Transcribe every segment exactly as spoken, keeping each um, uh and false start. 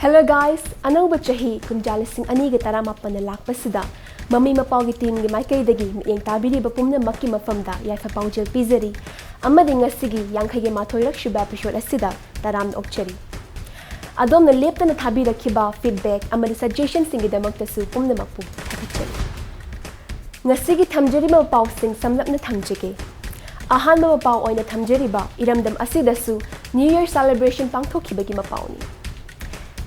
Hello guys, ꯑꯅꯧꯕ ꯆꯍꯤ ꯀꯨꯝꯖꯥ ꯂꯤꯁꯤꯡ ꯑꯅꯤꯒ ꯇꯔꯥꯃꯥꯄꯟꯅ ꯂꯥꯛꯄꯁꯤꯗ ꯃꯃꯤ ꯃꯄꯥꯎꯒꯤ teamꯒꯤ ꯃꯥꯏꯀꯩꯗꯒꯤ ꯃꯤꯠꯌꯦꯡ ꯇꯥꯕꯤꯔꯤꯕ ꯄꯨꯝꯅꯃꯛꯀꯤ ꯃꯐꯝꯗ ꯌꯥꯏꯐ ꯄꯥꯎꯖꯦꯜ ꯄꯤꯖꯔꯤ꯫ ꯑꯃꯗꯤ ꯉꯁꯤꯒꯤ ꯌꯥꯡꯈꯩꯒ ꯃꯥꯊꯣꯏꯔꯛ ꯁꯨꯕ episode ꯑꯁꯤꯗ ꯇꯔꯥꯝꯅ ꯑꯣꯛꯆꯔꯤ꯫ ꯑꯗꯣꯝꯅ ꯂꯦꯞꯇꯅ ꯊꯥꯕꯤꯔꯛꯈꯤꯕ feedback ꯑꯃꯗꯤ suggestionꯁꯤꯡꯒꯤꯗꯃꯛꯇꯁꯨ ꯄꯨꯝꯅꯃꯛꯄꯨ ꯊꯥꯒꯠꯆꯔꯤ꯫ ꯉꯁꯤꯒꯤ ꯊꯝꯖꯔꯤꯕ ꯄꯥꯎꯁꯤꯡ ꯁꯝꯂꯞꯅ ꯊꯝꯖꯒꯦ꯫ ꯑꯍꯥꯟꯕ ꯄꯥꯎ ꯑꯣꯏꯅ ꯊꯝꯖꯔꯤꯕ ꯏꯔꯝꯗꯝ ꯑꯁꯤꯗꯁꯨ New Year celebration ꯄꯥꯡꯊꯣꯛꯈꯤꯕꯒꯤ ꯃꯄꯥꯎꯅꯤ꯫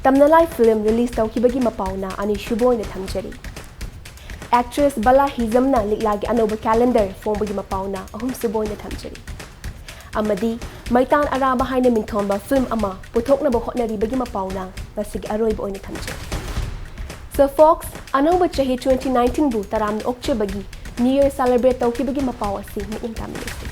ꯇꯝꯅꯂꯥꯏ film release ꯇꯧꯈꯤꯕꯒꯤ ꯃꯄꯥꯎꯅ ꯑꯅꯤꯁꯨꯕ ꯑꯣꯏꯅ ꯊꯝꯖꯔꯤ꯫ Actress ꯕꯂꯥ ꯍꯤꯖꯝꯅ ꯂꯤꯛꯂꯥꯒꯤ ꯑꯅꯧꯕ calendar ꯐꯣꯡꯕꯒꯤ ꯃꯄꯥꯎꯅ ꯑꯍꯨꯝꯁꯨꯕ ꯑꯣꯏꯅ ꯊꯝꯖꯔꯤ꯫ ꯑꯃꯗꯤ ꯃꯩꯇꯥꯟ ꯑꯔꯥꯕ ꯍꯥꯏꯅ ꯃꯤꯡꯊꯣꯟꯕ film ꯑꯃ ꯄꯨꯊꯣꯛꯅꯕ ꯍꯣꯠꯅꯔꯤꯕꯒꯤ ꯃꯄꯥꯎꯅ ꯉꯁꯤꯒꯤ ꯑꯔꯣꯏꯕ ꯑꯣꯏꯅ ꯊꯝꯖꯔꯤ꯫ So folks, ꯑꯅꯧꯕ ꯆꯍꯤ twenty nineteenꯕꯨ ꯇꯔꯥꯝꯅ ꯑꯣꯛꯆꯕꯒꯤ New Year celebrate ꯇꯧꯈꯤꯕꯒꯤ ꯃꯄꯥꯎ ꯑꯁꯤ ꯃꯤꯠꯌꯦꯡ ꯇꯥꯃꯤꯟꯅꯁꯤ꯫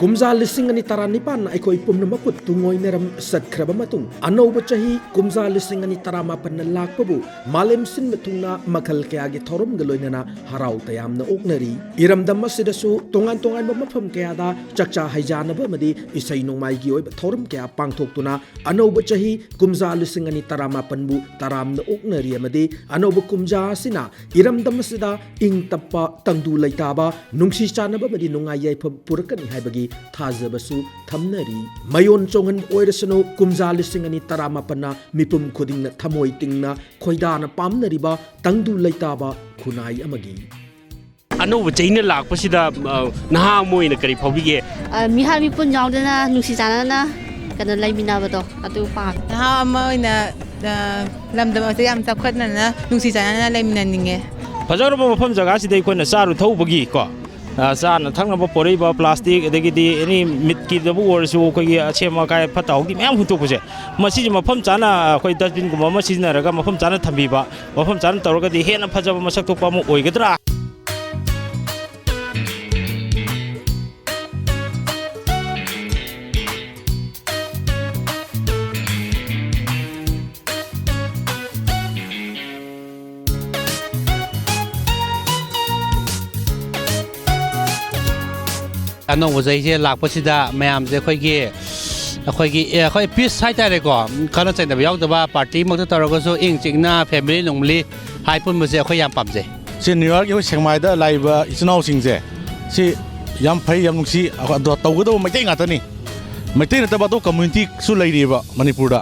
ꯀꯨꯝꯖꯥ ꯂꯤꯁꯤꯡ ꯑꯅꯤ ꯇꯔꯥꯅꯤꯄꯥꯟ ꯑꯩꯈꯣꯏ ꯄꯨꯝꯅꯃꯛꯄꯨ ꯇꯨꯡꯑꯣꯏꯅꯔꯝ ꯆꯠꯈ꯭ꯔꯕ ꯃꯇꯨꯡ, ꯑꯅꯧꯕ ꯆꯍꯤ ꯀꯨꯝꯖꯥ ꯂꯤꯁꯤꯡ ꯑꯅꯤ ꯇꯔꯥꯃꯥꯄꯟꯅ ꯂꯥꯛꯄꯕꯨ ꯃꯥꯂꯦꯝ ꯁꯤꯟꯕ ꯊꯨꯡꯅ ꯃꯈꯜ ꯀꯌꯥꯒꯤ ꯊꯧꯔꯝꯒ ꯂꯣꯏꯅꯅ ꯍꯔꯥꯎ ꯇꯌꯥꯝꯅ ꯑꯣꯛꯅꯔꯤ꯫ ꯏꯔꯝꯗꯝ ꯑꯁꯤꯗꯁꯨ ꯇꯣꯉꯥꯟ ꯇꯣꯉꯥꯟꯕ ꯃꯐꯝ ꯀꯌꯥꯗ ꯆꯥꯛꯆꯥ ꯍꯩꯖꯥꯅꯕ ꯑꯃꯗꯤ ꯏꯁꯩ ꯅꯣꯡꯃꯥꯏꯒꯤ ꯑꯣꯏꯕ ꯊꯧꯔꯝ ꯀꯌꯥ ꯄꯥꯡꯊꯣꯛꯇꯨꯅ ꯑꯅꯧꯕ ꯆꯍꯤ ꯀꯨꯝꯖꯥ ꯂꯤꯁꯤꯡ ꯑꯅꯤ ꯇꯔꯥꯃꯥꯄꯟꯕꯨ ꯇꯔꯥꯝꯅ ꯑꯣꯛꯅꯔꯤ꯫ ꯑꯃꯗꯤ ꯑꯅꯧꯕ ꯀꯨꯝꯖꯥ ꯑꯁꯤꯅ ꯏꯔꯝꯗꯝ ꯑꯁꯤꯗ ꯏꯪ ꯇꯞꯄ, ꯇꯪꯗꯨ ꯂꯩꯇꯥꯕ, ꯅꯨꯡꯁꯤ ꯆꯥꯟꯅꯕ ꯑꯃꯗꯤ ꯅꯨꯡꯉꯥꯏ ꯌꯥꯏꯐꯕ ꯄꯨꯔꯛꯀꯅꯤ ꯍꯥꯏꯕꯒꯤ ꯊꯥꯖꯕꯁꯨ ꯊꯝꯅꯔꯤ꯫ ꯃꯌꯣꯟ ꯆꯣꯡꯍꯟꯕ ꯑꯣꯏꯔꯁꯅꯨ, ꯀꯨꯝꯖꯥ ꯂꯤꯁꯤꯡ ꯑꯅꯤ ꯇꯔꯥꯃꯥꯄꯟꯅ ꯃꯤꯄꯨꯝ ꯈꯨꯗꯤꯡꯅ ꯊꯃꯣꯏ ꯇꯤꯡꯅ ꯈꯣꯏꯗꯥꯅ ꯄꯥꯝꯅꯔꯤꯕ ꯇꯪꯗꯨ ꯂꯩꯇꯥꯕ ꯈꯨꯟꯅꯥꯏ ꯑꯃꯒꯤ꯫ ꯑꯅꯧꯕ ꯆꯍꯤꯅ ꯂꯥꯛꯄꯁꯤꯗ, ꯑ, ꯅꯍꯥ ꯑꯃ ꯑꯣꯏꯅ ꯀꯔꯤ ꯐꯥꯎꯕꯤꯒꯦ? ꯑ, ꯃꯤꯍꯥꯠ ꯃꯤꯄꯨꯟ ꯌꯥꯎꯗꯅ ꯅꯨꯡꯁꯤ ꯆꯥꯟꯅꯅ ꯀꯩꯅꯣ ꯂꯩꯃꯤꯟꯅꯕꯗꯣ ꯑꯗꯨ ꯄꯥꯝꯃꯤ꯫ ꯅꯍꯥ ꯑꯃ ꯑꯣꯏꯅ, ꯑ, ꯂꯝꯗꯝ ꯑꯁꯤ ꯌꯥꯝ ꯆꯥꯎꯈꯠꯅꯅ ꯅꯨꯡꯁꯤ ꯆꯥꯟꯅꯅ ꯂꯩꯃꯤꯟꯅꯅꯤꯡꯉꯦ꯫ ꯐꯖꯈ꯭ꯔꯕ ꯃꯐꯝ ꯖꯒꯥꯁꯤꯗ ꯑꯩꯈꯣꯏꯅ ꯆꯥꯔꯨ ꯊꯛꯎꯕꯒꯤ ꯀꯣ, ꯑ, ꯆꯥꯅ ꯊꯛꯅꯕ ꯄꯣꯔꯛꯏꯕ plastic, ꯑꯗꯒꯤꯗꯤ any ꯃꯤꯠꯀꯤꯗꯕꯨ ꯑꯣꯏꯔꯁꯨ ꯑꯩꯈꯣꯏꯒꯤ ꯑꯁꯦꯝ ꯑꯀꯥꯏ ꯐꯠꯇ ꯍꯥꯎꯗꯤ ꯃꯌꯥꯝ ꯍꯨꯟꯇꯣꯛꯄꯁꯦ, ꯃꯁꯤꯁꯦ ꯃꯐꯝ ꯆꯥꯅ ꯑꯩꯈꯣꯏ dustbinꯒꯨꯝꯕ ꯑꯃ ꯁꯤꯖꯤꯟꯅꯔꯒ ꯃꯐꯝ ꯆꯥꯅ ꯊꯝꯕꯤꯕ, ꯃꯐꯝ ꯆꯥꯅ ꯇꯧꯔꯒꯗꯤ ꯍꯦꯟꯅ ꯐꯖꯕ ꯃꯁꯛ ꯊꯣꯛꯄ ꯑꯃ ꯑꯣꯏꯒꯗ꯭ꯔꯥ? ꯑꯅꯧꯕ ꯆꯍꯤꯁꯦ ꯂꯥꯛꯄꯁꯤꯗ ꯃꯌꯥꯝꯁꯦ ꯑꯩꯈꯣꯏꯒꯤ ꯑꯩꯈꯣꯏꯒꯤ, ꯑꯦ, ꯑꯩꯈꯣꯏ ꯄꯤꯁ ꯍꯥꯏꯇꯥꯔꯦꯀꯣ, ꯈꯠꯅ ꯆꯩꯅꯕ ꯌꯥꯎꯗꯕ, ꯄꯥꯔꯇꯤꯃꯛꯇ ꯇꯧꯔꯒꯁꯨ ꯏꯪ ꯆꯤꯛꯅ ꯐꯦꯃꯤꯂꯤ ꯅꯨꯡꯂꯤ ꯍꯥꯏ ꯄꯨꯟꯕꯁꯦ ꯑꯩꯈꯣꯏ ꯌꯥꯝ ꯄꯥꯝꯖꯩ꯫ ꯁꯤ ꯅ꯭ꯌꯨ ꯌꯣꯔꯛꯀꯤ ꯑꯩꯈꯣꯏ ꯁꯦꯛꯃꯥꯏꯗ ꯂꯥꯛꯏꯕ ꯏꯆꯤꯟ ꯏꯅꯥꯎꯁꯤꯡꯁꯦ, ꯁꯤ ꯌꯥꯝ ꯐꯩ, ꯌꯥꯝ ꯅꯨꯡꯁꯤ꯫ ꯑꯗꯣ ꯇꯧꯒꯗꯧꯕ ꯃꯩꯇꯩ ꯉꯥꯛꯇꯅꯤ꯫ ꯃꯩꯇꯩ ꯅꯠꯇꯕ ꯑꯇꯣꯞꯄ ꯀꯝꯃ꯭ꯌꯨꯅꯤꯇꯤꯁꯨ ꯂꯩꯔꯤꯑꯕ ꯃꯅꯤꯄꯨꯔꯗ꯫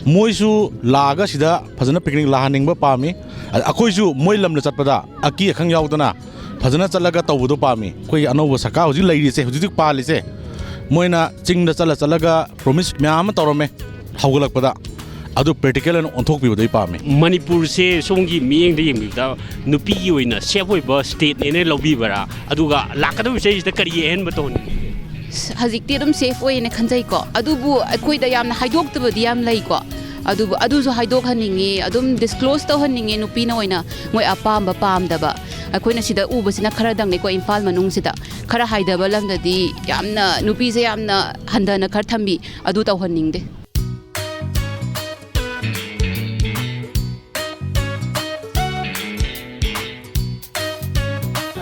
ꯃꯣꯏꯁꯨ ꯂꯥꯛꯑꯒ ꯁꯤꯗ ꯐꯖꯅ ꯄꯤꯛꯅꯤꯛ ꯂꯥꯛꯍꯟꯅꯤꯡꯕ ꯄꯥꯝꯃꯤ꯫ ꯑꯗ ꯑꯩꯈꯣꯏꯁꯨ ꯃꯣꯏ ꯂꯝꯗ ꯆꯠꯄꯗ ꯑꯀꯤ ꯑꯈꯪ ꯌꯥꯎꯗꯅ ꯐꯖꯅ ꯆꯠꯂꯒ ꯇꯧꯕꯗꯣ ꯄꯥꯝꯃꯤ꯫ ꯑꯩꯈꯣꯏꯒꯤ ꯑꯅꯧꯕ ꯁꯔꯀꯥꯔ ꯍꯧꯖꯤꯛ ꯂꯩꯔꯤꯁꯦ, ꯍꯧꯖꯤꯛ ꯍꯧꯖꯤꯛ ꯄꯥꯜꯂꯤꯁꯦ, ꯃꯣꯏꯅ ꯆꯤꯡꯗ ꯆꯠꯂ ꯆꯠꯂꯒ ꯄ꯭ꯔꯣꯃꯤꯁ ꯃꯌꯥꯝ ꯑꯃ ꯇꯧꯔꯝꯃꯦ ꯍꯧꯒꯠꯂꯛꯄꯗ, ꯑꯗꯨ ꯄ꯭ꯔꯦꯛꯇꯤꯀꯦꯜ ꯑꯣꯏꯅ ꯑꯣꯟꯊꯣꯛꯄꯤꯕꯗꯣ ꯑꯩ ꯄꯥꯝꯃꯤ꯫ ꯃꯅꯤꯄꯨꯔꯁꯦ ꯁꯣꯝꯒꯤ ꯃꯤꯠꯌꯦꯡꯗ ꯌꯦꯡꯕꯤꯕꯗ ꯅꯨꯄꯤꯒꯤ ꯑꯣꯏꯅ ꯁꯦꯐ ꯑꯣꯏꯕ ꯁ꯭ꯇꯦꯠꯅꯦꯅ ꯂꯧꯕꯤꯕ꯭ꯔꯥ? ꯑꯗꯨꯒ ꯂꯥꯛꯀꯗꯧꯔꯤꯕ ꯆꯍꯤꯁꯤꯗ ꯀꯔꯤ ꯑꯍꯦꯟꯕ ꯇꯧꯍꯟꯅꯤꯡꯒꯦ? ꯍꯧꯖꯤꯛꯇꯤ ꯑꯗꯨꯝ ꯁꯦꯐ ꯑꯣꯏꯌꯦꯅ ꯈꯟꯖꯩꯀꯣ, ꯑꯗꯨꯕꯨ ꯑꯩꯈꯣꯏꯗ ꯌꯥꯝꯅ ꯍꯥꯏꯗꯣꯛꯇꯕꯗꯤ ꯌꯥꯝ ꯂꯩꯀꯣ꯫ ꯑꯗꯨꯕꯨ ꯑꯗꯨꯁꯨ ꯍꯥꯏꯗꯣꯛꯍꯟꯅꯤꯡꯉꯤ, ꯑꯗꯨꯝ ꯗꯤꯁꯀ꯭ꯂꯣꯁ ꯇꯧꯍꯟꯅꯤꯡꯉꯤ, ꯅꯨꯄꯤꯅ ꯑꯣꯏꯅ ꯃꯣꯏ ꯑꯄꯥꯝꯕ ꯄꯥꯝꯗꯕ꯫ ꯑꯩꯈꯣꯏꯅ ꯁꯤꯗ ꯎꯕꯁꯤꯅ ꯈꯔꯗꯪꯅꯤꯀꯣ, ꯏꯝꯐꯥꯜ ꯃꯅꯨꯡꯁꯤꯗ꯫ ꯈꯔ ꯍꯥꯏꯗꯕ ꯂꯝꯗꯗꯤ ꯌꯥꯝꯅ ꯅꯨꯄꯤꯁꯦ ꯌꯥꯝꯅ ꯍꯟꯊꯅ ꯈꯔ ꯊꯝꯕꯤ, ꯑꯗꯨ ꯇꯧꯍꯟꯅꯤꯡꯗꯦ꯫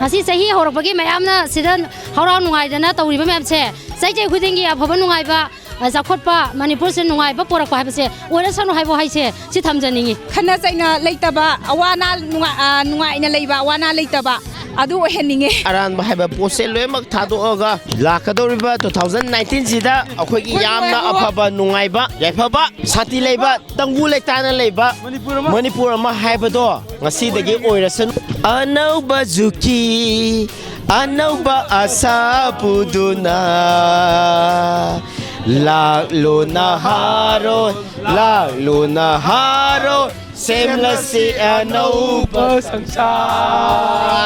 ꯉꯁꯤ ꯆꯍꯤ ꯍꯧꯔꯛꯄꯒꯤ ꯃꯌꯥꯝꯅ ꯁꯤꯗ ꯍꯔꯥꯎ ꯅꯨꯡꯉꯥꯏꯗꯅ ꯇꯧꯔꯤꯕ ꯃꯌꯥꯝꯁꯦ, ꯆꯍꯤ ꯆꯍꯤ ꯈꯨꯗꯤꯡꯒꯤ ꯑꯐꯕ ꯅꯨꯡꯉꯥꯏꯕ, ꯑ, ꯆꯥꯎꯈꯠꯄ, ꯃꯅꯤꯄꯨꯔꯁꯦ ꯅꯨꯡꯉꯥꯏꯕ ꯄꯣꯔꯛꯄ ꯍꯥꯏꯕꯁꯦ ꯑꯣꯏꯔꯁꯅꯨ ꯍꯥꯏꯕ ꯋꯥꯍꯩꯁꯦ ꯁꯤ ꯊꯝꯖꯅꯤꯡꯉꯤ꯫ ꯈꯠꯅ ꯆꯩꯅ ꯂꯩꯇꯕ, ꯑꯋꯥ ꯑꯅꯥ ꯅꯨꯡꯉꯥꯏ-, ꯑ, ꯅꯨꯡꯉꯥꯏꯅ ꯂꯩꯕ, ꯑꯋꯥ ꯑꯅꯥ ꯂꯩꯇꯕ ꯑꯗꯨ ꯑꯣꯏꯍꯟꯅꯤꯡꯉꯦ꯫ ꯑꯔꯥꯟꯕ ꯍꯥꯏꯕ ꯄꯣꯠꯁꯦ ꯂꯣꯏꯅꯃꯛ ꯊꯥꯗꯣꯛꯑꯒ ꯂꯥꯛꯀꯗꯧꯔꯤꯕ two thousand nineteen ꯁꯤꯗ ꯑꯩꯈꯣꯏꯒꯤ ꯌꯥꯝꯅ ꯑꯐꯕ, ꯅꯨꯡꯉꯥꯏꯕ, ꯌꯥꯏꯐꯕ, ꯁꯥꯟꯇꯤ ꯂꯩꯕ, ꯇꯪꯗꯨ ꯂꯩꯇꯥꯅ ꯂꯩꯕ ꯃꯅꯤꯄꯨꯔ ꯑꯃ ꯍꯥꯏꯕꯗꯣ ꯉꯁꯤꯗꯒꯤ ꯑꯣꯏꯔꯁꯅꯨ꯫ ꯑꯅꯧꯕ ꯖꯨꯒꯤ ꯑꯅꯧꯕ ꯑꯁꯥ ꯄꯨꯗꯨꯅ ꯂꯥꯛꯂꯣ ꯅꯍꯥꯔꯣꯜ, ꯂꯥꯛꯂꯣ ꯅꯍꯥꯔꯣꯜ, ꯁꯦꯝꯂꯁꯤ ꯑꯅꯧꯕ ꯁꯪꯁꯥꯔ꯫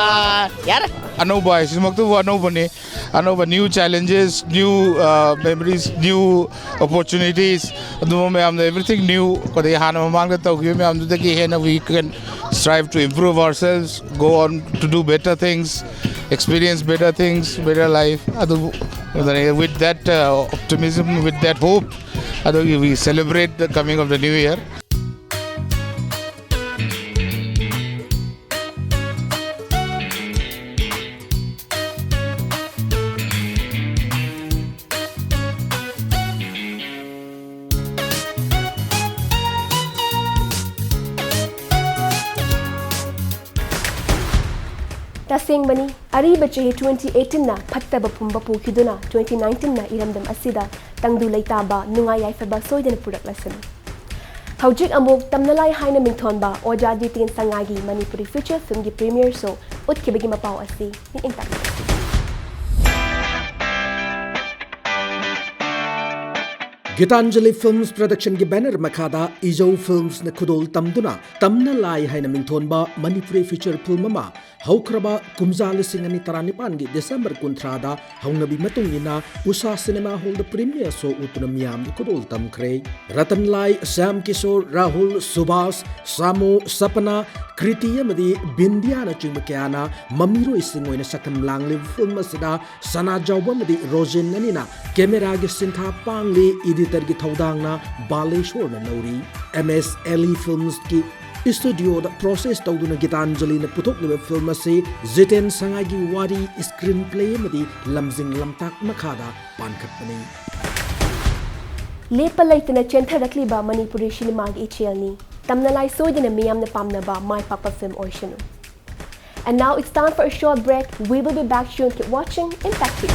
ꯌꯥꯔꯦ꯫ ꯑꯅꯧꯕ ꯍꯥꯏꯁꯤꯃꯛꯇꯕꯨ ꯑꯅꯧꯕꯅꯤ꯫ ꯑꯅꯧꯕ, new challenges, new, uh, memories, new opportunities, ꯑꯗꯨꯝꯕ ꯃꯌꯥꯝꯗꯣ, everything new꯫ ꯑꯗꯩ ꯍꯥꯟꯅ ꯃꯃꯥꯡꯗ ꯇꯧꯈꯤꯕ ꯃꯌꯥꯝꯗꯨꯗꯒꯤ ꯍꯦꯟꯅ we can strive to improve ourselves, go on to do better things, experience better things, better life. ꯑꯗꯨ, with that, uh, optimism, with that hope, ꯑꯗꯨꯒꯤ we celebrate the coming of the new year. ꯑꯁꯦꯡꯕꯅꯤ, ꯑꯔꯤꯕ ꯆꯍꯤ twenty eighteen ꯅ ꯐꯠꯇꯕ ꯄꯨꯝꯕ ꯄꯨꯈꯤꯗꯨꯅ twenty nineteen ꯅ ꯏꯔꯝꯗꯝ ꯑꯁꯤꯗ ꯇꯪꯗꯨ ꯂꯩꯇꯥꯕ, ꯅꯨꯡꯉꯥꯏ ꯌꯥꯏꯐꯕ ꯁꯣꯏꯗꯅ ꯄꯨꯔꯛꯂꯁꯅꯨ꯫ ꯍꯧꯖꯤꯛ ꯑꯃꯨꯛ ꯇꯝꯅꯂꯥꯏ ꯍꯥꯏꯅ ꯃꯤꯡꯊꯣꯟꯕ ꯑꯣꯖꯥ ꯖꯤꯇꯦꯟ ꯁꯉꯥꯏꯒꯤ ꯃꯅꯤꯄꯨꯔꯤ feature film ꯒꯤ premiere show ꯎꯠꯈꯤꯕꯒꯤ ꯃꯄꯥꯎ ꯑꯁꯤ ꯃꯤꯠꯌꯦꯡ ꯇꯥꯛꯄꯤꯌꯨ꯫ ꯒꯤꯇꯥꯟꯖꯂꯤ Films Production ꯒꯤ banner ꯃꯈꯥꯗ ꯏꯖꯧ Films ꯅ ꯈꯨꯗꯣꯜ ꯇꯝꯗꯨꯅ ꯇꯝꯅ ꯂꯥꯏ ꯍꯥꯏꯅ ꯃꯤꯡꯊꯣꯟꯕ ꯃꯅꯤꯄꯨꯔꯤ feature film ꯑꯃ ꯍꯧꯈ꯭ꯔꯕ ꯀꯨꯝꯖꯥ ꯂꯤꯁꯤꯡ ꯑꯅꯤ ꯇꯔꯥꯅꯤꯄꯥꯟꯒꯤ December ꯀꯨꯟꯊ꯭ꯔꯥꯗ ꯍꯧꯅꯕꯤ ꯃꯇꯨꯡ ꯏꯟꯅ ꯎꯁꯥ cinema hall ꯗ premiere show ꯎꯠꯇꯨꯅ ꯃꯤꯌꯥꯝꯒꯤ ꯈꯨꯗꯣꯜ ꯇꯝꯈ꯭ꯔꯦ꯫ ꯔꯇꯟ ꯂꯥꯏ, ꯁ꯭ꯌꯥꯝ ꯀꯤꯁꯣꯔ, ꯔꯥꯍꯨꯜ, ꯁꯨꯕꯥꯁ, ꯁꯥꯃꯨ, ꯁꯄꯅꯥ, ꯀ꯭ꯔꯤꯇꯤ ꯑꯃꯗꯤ ꯕꯤꯟꯗꯤꯌꯥꯅꯆꯤꯡꯕ ꯀꯌꯥꯅ ꯃꯃꯤꯔꯣꯏꯁꯤꯡ ꯑꯣꯏꯅ ꯁꯛꯇꯝ ꯂꯥꯡꯂꯤꯕ film ꯑꯁꯤꯗ ꯁꯅꯥꯖꯥꯎꯕ ꯑꯃꯗꯤ ꯔꯣꯖꯤꯟ ꯑꯅꯤꯅ camera ꯒꯤ ꯁꯤꯟꯊꯥ ꯄꯥꯡꯂꯤ, editor ꯒꯤ ꯊꯧꯗꯥꯡꯅ ꯕꯥꯂꯦꯁꯣꯔꯅ ꯂꯧꯔꯤ꯫ M S L E Films ꯀꯤ studio ꯗ process ꯇꯧꯗꯨꯅ ꯒꯤꯇꯥꯟꯖꯂꯤꯅ ꯄꯨꯊꯣꯛꯂꯤꯕ film ꯑꯁꯤ ꯖꯤꯇꯦꯟ ꯁꯉꯥꯏꯒꯤ ꯋꯥꯔꯤ, screenplay ꯑꯃꯗꯤ ꯂꯝꯖꯤꯡ ꯂꯝꯇꯥꯛ ꯃꯈꯥꯗ ꯄꯥꯟꯈꯠꯄꯅꯤ꯫ ꯂꯦꯞꯄ ꯂꯩꯇꯅ ꯆꯦꯟꯊꯔꯛꯂꯤꯕ ꯃꯅꯤꯄꯨꯔꯤ cinema ꯒꯤ ꯏꯊꯤꯜꯅꯤ꯫ ꯇꯝꯅ ꯂꯥꯏ ꯁꯣꯏꯗꯅ ꯃꯤꯌꯥꯝꯅ ꯄꯥꯝꯅꯕ ꯃꯥꯏ ꯄꯥꯛꯄ film ꯑꯣꯏꯁꯅꯨ꯫ And now it's time for a short break. We will be back soon. Keep watching Impact T V.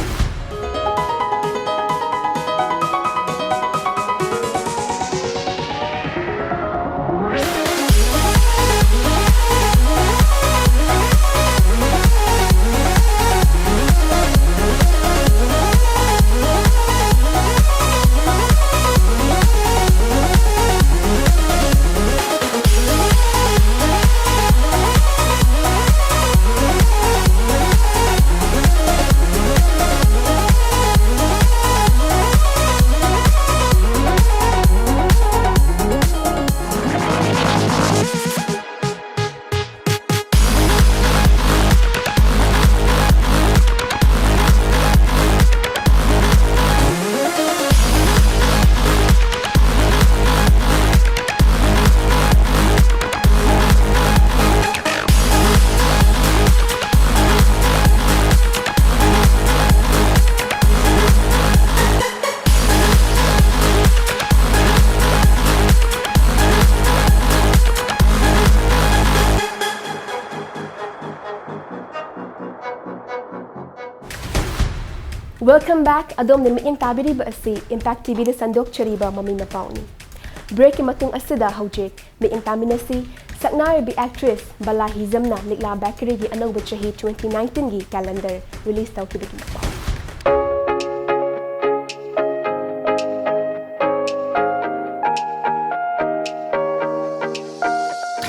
Welcome back. ꯑꯗꯣꯝꯅ ꯃꯤꯠꯌꯦꯡ ꯇꯥꯕꯤꯔꯤꯕ ꯑꯁꯤ Impact T Vꯗ ꯁꯟꯗꯣꯛꯆꯔꯤꯕ ꯃꯃꯤ ꯃꯄꯥꯎꯅꯤ꯫ Breakꯀꯤ ꯃꯇꯨꯡ ꯑꯁꯤꯗ ꯍꯧꯖꯤꯛ ꯃꯤꯠꯌꯦꯡ ꯇꯥꯃꯤꯟꯅꯁꯤ, ꯁꯛꯅꯥꯏꯔꯕꯤ actress ꯕꯂꯥ ꯍꯤꯖꯝꯅ ꯂꯤꯛꯂꯥ ꯕꯦꯀꯔꯤꯒꯤ ꯑꯅꯧꯕ ꯆꯍꯤ twenty nineteenꯒꯤ calendar release ꯇꯧꯈꯤꯕꯒꯤ ꯃꯄꯥꯎ꯫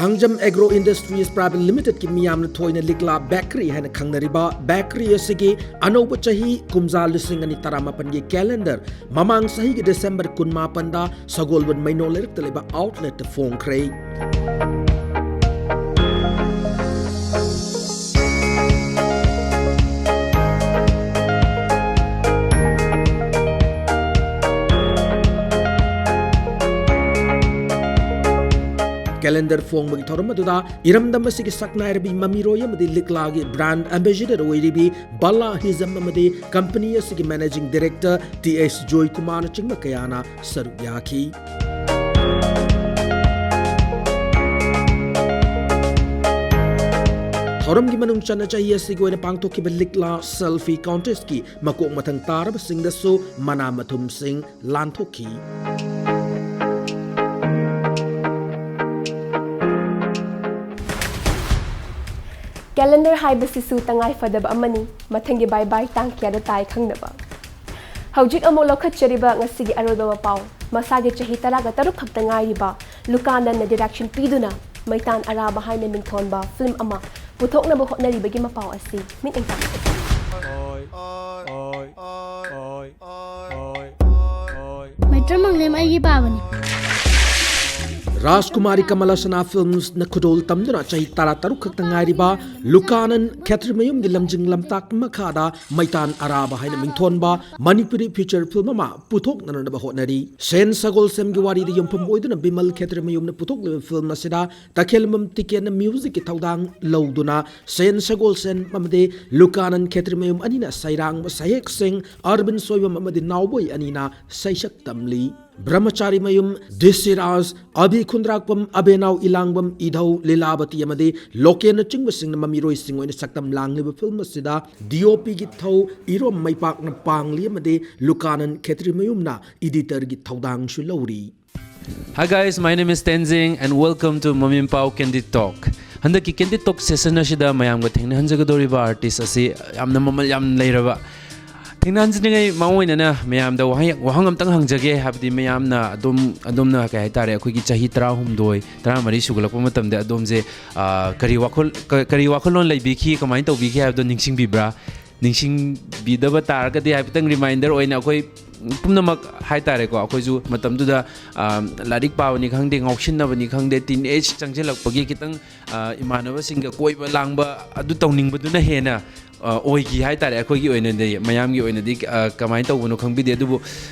ꯊꯥꯡꯖꯝ Agro Industries Private Limitedꯀꯤ ꯃꯤꯌꯥꯝꯅ ꯊꯣꯏꯅ ꯂꯤꯛꯂꯥ ꯕꯦꯀꯔꯤ ꯍꯥꯏꯅ ꯈꯪꯅꯔꯤꯕ ꯕꯦꯀꯔꯤ ꯑꯁꯤꯒꯤ ꯑꯅꯧꯕ ꯆꯍꯤ ꯀꯨꯝꯖꯥ ꯂꯤꯁꯤꯡ ꯑꯅꯤ ꯇꯔꯥꯃꯥꯄꯟꯒꯤ calendar ꯃꯃꯥꯡ ꯆꯍꯤꯒꯤ December ꯀꯨꯟꯃꯥꯄꯟꯗ ꯁꯒꯣꯜꯕꯟ ꯃꯩꯅꯣ ꯂꯩꯔꯛꯇ ꯂꯩꯕ outletꯇ ꯐꯣꯡꯈ꯭ꯔꯦ꯫ Calendar ꯐꯣꯡꯕꯒꯤ ꯊꯧꯔꯝ ꯑꯗꯨꯗ ꯏꯔꯝꯗꯝ ꯑꯁꯤꯒꯤ ꯁꯛꯅꯥꯏꯔꯕꯤ ꯃꯃꯤꯔꯣꯏ ꯑꯃꯗꯤ ꯂꯤꯛꯂꯥꯒꯤ brand ambassador ꯑꯣꯏꯔꯤꯕꯤ ꯕꯂꯥ ꯍꯤꯖꯝ ꯑꯃꯗꯤ company ꯑꯁꯤꯒꯤ managing director T S ꯖꯣꯏꯀꯨꯃꯥꯔꯅꯆꯤꯡꯕ ꯀꯌꯥꯅ ꯁꯔꯨꯛ ꯌꯥꯈꯤ꯫ ꯊꯧꯔꯝꯒꯤ ꯃꯅꯨꯡ ꯆꯟꯅ ꯆꯍꯤ ꯑꯁꯤꯒꯤ ꯑꯣꯏꯅ ꯄꯥꯡꯊꯣꯛꯈꯤꯕ ꯂꯤꯛꯂꯥ selfie contestꯀꯤ ꯃꯀꯣꯛ ꯃꯊꯪ ꯇꯥꯔꯕꯁꯤꯡꯗꯁꯨ ꯃꯅꯥ ꯃꯊꯨꯝꯁꯤꯡ ꯂꯥꯟꯊꯣꯛꯈꯤ꯫ Calendar ꯍꯥꯏꯕꯁꯤꯁꯨ ꯇꯉꯥꯏ ꯐꯗꯕ ꯑꯃꯅꯤ꯫ ꯃꯊꯪꯒꯤ bye bye ꯇꯥꯡ ꯀꯌꯥꯗ ꯇꯥꯏ ꯈꯪꯗꯕ꯫ ꯍꯧꯖꯤꯛ ꯑꯃꯨꯛ ꯂꯧꯈꯠꯆꯔꯤꯕ ꯉꯁꯤꯒꯤ ꯑꯔꯣꯏꯕ ꯃꯄꯥꯎ꯫ ꯃꯁꯥꯒꯤ ꯆꯍꯤ ꯇꯔꯥꯒ ꯇꯔꯨꯛ ꯈꯛꯇ ꯉꯥꯏꯔꯤꯕ ꯂꯨꯀꯥꯅꯟꯅ direction ꯄꯤꯗꯨꯅ ꯃꯩꯇꯥꯟ ꯑꯔꯥꯕ ꯍꯥꯏꯅ ꯃꯤꯡꯊꯣꯟꯕ film ꯑꯃ ꯄꯨꯊꯣꯛꯅꯕ ꯍꯣꯠꯅꯔꯤꯕꯒꯤ ꯃꯄꯥꯎ ꯑꯁꯤ ꯃꯤꯠꯌꯦꯡ ꯇꯥꯕꯤꯌꯨ꯫ ꯃꯩꯇ꯭ꯔꯝ ꯃꯪꯂꯦꯝ ꯑꯩꯒꯤ ꯄꯥꯕꯅꯤ꯫ ꯔꯥꯖꯀꯨꯃꯥꯔꯤ ꯀꯃꯂꯥꯁꯅꯥ Filmsꯅ ꯈꯨꯗꯣꯜ ꯇꯝꯗꯨꯅ ꯆꯍꯤ ꯇꯔꯥꯇꯔꯨꯛ ꯈꯛꯇ ꯉꯥꯏꯔꯤꯕ ꯂꯨꯀꯥꯅꯟ ꯈꯦꯇ꯭ꯔꯤꯃꯌꯨꯝꯒꯤ ꯂꯝꯖꯤꯡ ꯂꯝꯇꯥꯛ ꯃꯈꯥꯗ ꯃꯩꯇꯥꯟ ꯑꯔꯥꯕ ꯍꯥꯏꯅ ꯃꯤꯡꯊꯣꯟꯕ ꯃꯅꯤꯄꯨꯔꯤ feature film ꯑꯃ ꯄꯨꯊꯣꯛꯅꯅꯕ ꯍꯣꯠꯅꯔꯤ꯫ ꯁꯦꯟ ꯁꯒꯣꯜꯁꯦꯝꯒꯤ ꯋꯥꯔꯤꯗ ꯌꯨꯝꯐꯝ ꯑꯣꯏꯗꯨꯅ ꯕꯤꯃꯜ ꯈꯦꯇ꯭ꯔꯤꯃꯌꯨꯝꯅ ꯄꯨꯊꯣꯛꯂꯤꯕ film ꯑꯁꯤꯗ ꯇꯈꯦꯜꯕꯝ ꯇꯤꯀꯦꯟꯅ musicꯀꯤ ꯊꯧꯗꯥꯡ ꯂꯧꯗꯨꯅ ꯁꯦꯟ ꯁꯒꯣꯜꯁꯦꯝ ꯑꯃꯗꯤ ꯂꯨꯀꯥꯅꯟ ꯈꯦꯇ꯭ꯔꯤꯃꯌꯨꯝ ꯑꯅꯤꯅ ꯁꯩꯔꯥꯡꯕ ꯁꯩꯍꯦꯛꯁꯤꯡ ꯑꯔꯕꯤꯟ ꯁꯣꯏꯕꯝ ꯑꯃꯗꯤ ꯅꯥꯎꯕꯣꯏ ꯑꯅꯤꯅ ꯁꯩꯁꯛ ꯇꯝꯂꯤ꯫ ꯕ꯭ꯔꯍꯃꯆꯥꯔꯤ ꯃꯌꯨꯝ, ꯗꯤꯁꯤꯔꯥꯖ, ꯑꯕꯤ ꯈꯨꯟꯗ꯭ꯔꯥꯛꯄꯝ, ꯑꯕꯦꯅꯥꯎ ꯏꯂꯥꯡꯕꯝ, ꯏꯙꯧ, ꯂꯤꯂꯥꯕꯇꯤ ꯑꯃꯗꯤ ꯂꯣꯀꯦꯟꯅꯆꯤꯡꯕꯁꯤꯡꯅ ꯃꯃꯤꯔꯣꯏꯁꯤꯡ ꯑꯣꯏꯅ ꯁꯛꯇꯝ ꯂꯥꯡꯂꯤꯕ ꯐꯤꯂꯝ ꯑꯁꯤꯗ ꯗꯤ ꯑꯣ ꯄꯤꯒꯤ ꯊꯧ ꯏꯔꯣꯝ ꯃꯩꯄꯥꯛꯅ ꯄꯥꯡꯂꯤ ꯑꯃꯗꯤ ꯂꯨꯀꯥꯅꯟ ꯈꯦꯇ꯭ꯔꯤꯃꯌꯨꯝꯅ ꯏꯗꯤꯇꯔꯒꯤ ꯊꯧꯗꯥꯡꯁꯨ ꯂꯧꯔꯤ꯫ Hi guys, my name is Tenzing and welcome to Mamimpao Candid Talk. ꯍꯟꯗꯛꯀꯤ Candid Talk session ꯑꯁꯤꯗ ꯃꯌꯥꯝꯒ ꯊꯦꯡꯅꯍꯟꯖꯒꯗꯧꯔꯤꯕ artist ꯑꯁꯤ ꯌꯥꯝꯅ ꯃꯃꯜ ꯌꯥꯝ ꯂꯩꯔꯕ, ꯊꯦꯡꯅꯍꯟꯖꯅꯤꯡꯉꯥꯏ ꯃꯥꯡ ꯑꯣꯏꯅꯅ ꯃꯌꯥꯝꯗ ꯋꯥꯍꯪ, ꯋꯥꯍꯪ ꯑꯝꯇꯪ ꯍꯪꯖꯒꯦ꯫ ꯍꯥꯏꯕꯗꯤ ꯃꯌꯥꯝꯅ ꯑꯗꯨꯝ, ꯑꯗꯣꯝꯅ ꯀꯩ ꯍꯥꯏꯇꯥꯔꯦ, ꯑꯩꯈꯣꯏꯒꯤ ꯆꯍꯤ ꯇꯔꯥꯍꯨꯝꯗꯣꯏ, ꯇꯔꯥꯃꯔꯤ ꯁꯨꯒꯠꯂꯛꯄ ꯃꯇꯝꯗ ꯑꯗꯣꯝꯁꯦ, ꯑ, ꯀꯔꯤ ꯋꯥꯈꯜ, ꯀ-, ꯀꯔꯤ ꯋꯥꯈꯜꯂꯣꯟ ꯂꯩꯕꯤꯈꯤ, ꯀꯃꯥꯏꯅ ꯇꯧꯕꯤꯈꯤ ꯍꯥꯏꯕꯗꯣ ꯅꯤꯡꯁꯤꯡꯕꯤꯕ꯭ꯔꯥ? ꯅꯤꯡꯁꯤꯡꯕꯤꯗꯕ ꯇꯥꯔꯒꯗꯤ ꯍꯥꯏꯐꯦꯠꯇꯪ reminder ꯑꯣꯏꯅ ꯑꯩꯈꯣꯏ ꯄꯨꯝꯅꯃꯛ ꯍꯥꯏꯇꯥꯔꯦꯀꯣ, ꯑꯩꯈꯣꯏꯁꯨ ꯃꯇꯝꯗꯨꯗ, ꯑ, ꯂꯥꯏꯔꯤꯛ ꯄꯥꯕꯅꯤ ꯈꯪꯗꯦ, ꯉꯥꯎꯁꯤꯟꯅꯕꯅꯤ ꯈꯪꯗꯦ, teenage ꯆꯪꯁꯤꯜꯂꯛꯄꯒꯤ ꯈꯤꯇꯪ, ꯑ, ꯏꯃꯥꯟꯅꯕꯁꯤꯡꯒ ꯀꯣꯏꯕ ꯂꯥꯡꯕ ꯑꯗꯨ ꯇꯧꯅꯤꯡꯕꯗꯨꯅ ꯍꯦꯟꯅ, ꯑ, ꯑꯣꯏꯈꯤ ꯍꯥꯏꯇꯥꯔꯦ꯫ ꯑꯩꯈꯣꯏꯒꯤ ꯑꯣꯏꯅꯗꯤ, ꯃꯌꯥꯝꯒꯤ ꯑꯣꯏꯅꯗꯤ, ꯑ, ꯀꯃꯥꯏꯅ ꯇꯧꯕꯅꯣ ꯈꯪꯕꯤꯗꯦ, ꯑꯗꯨꯕꯨ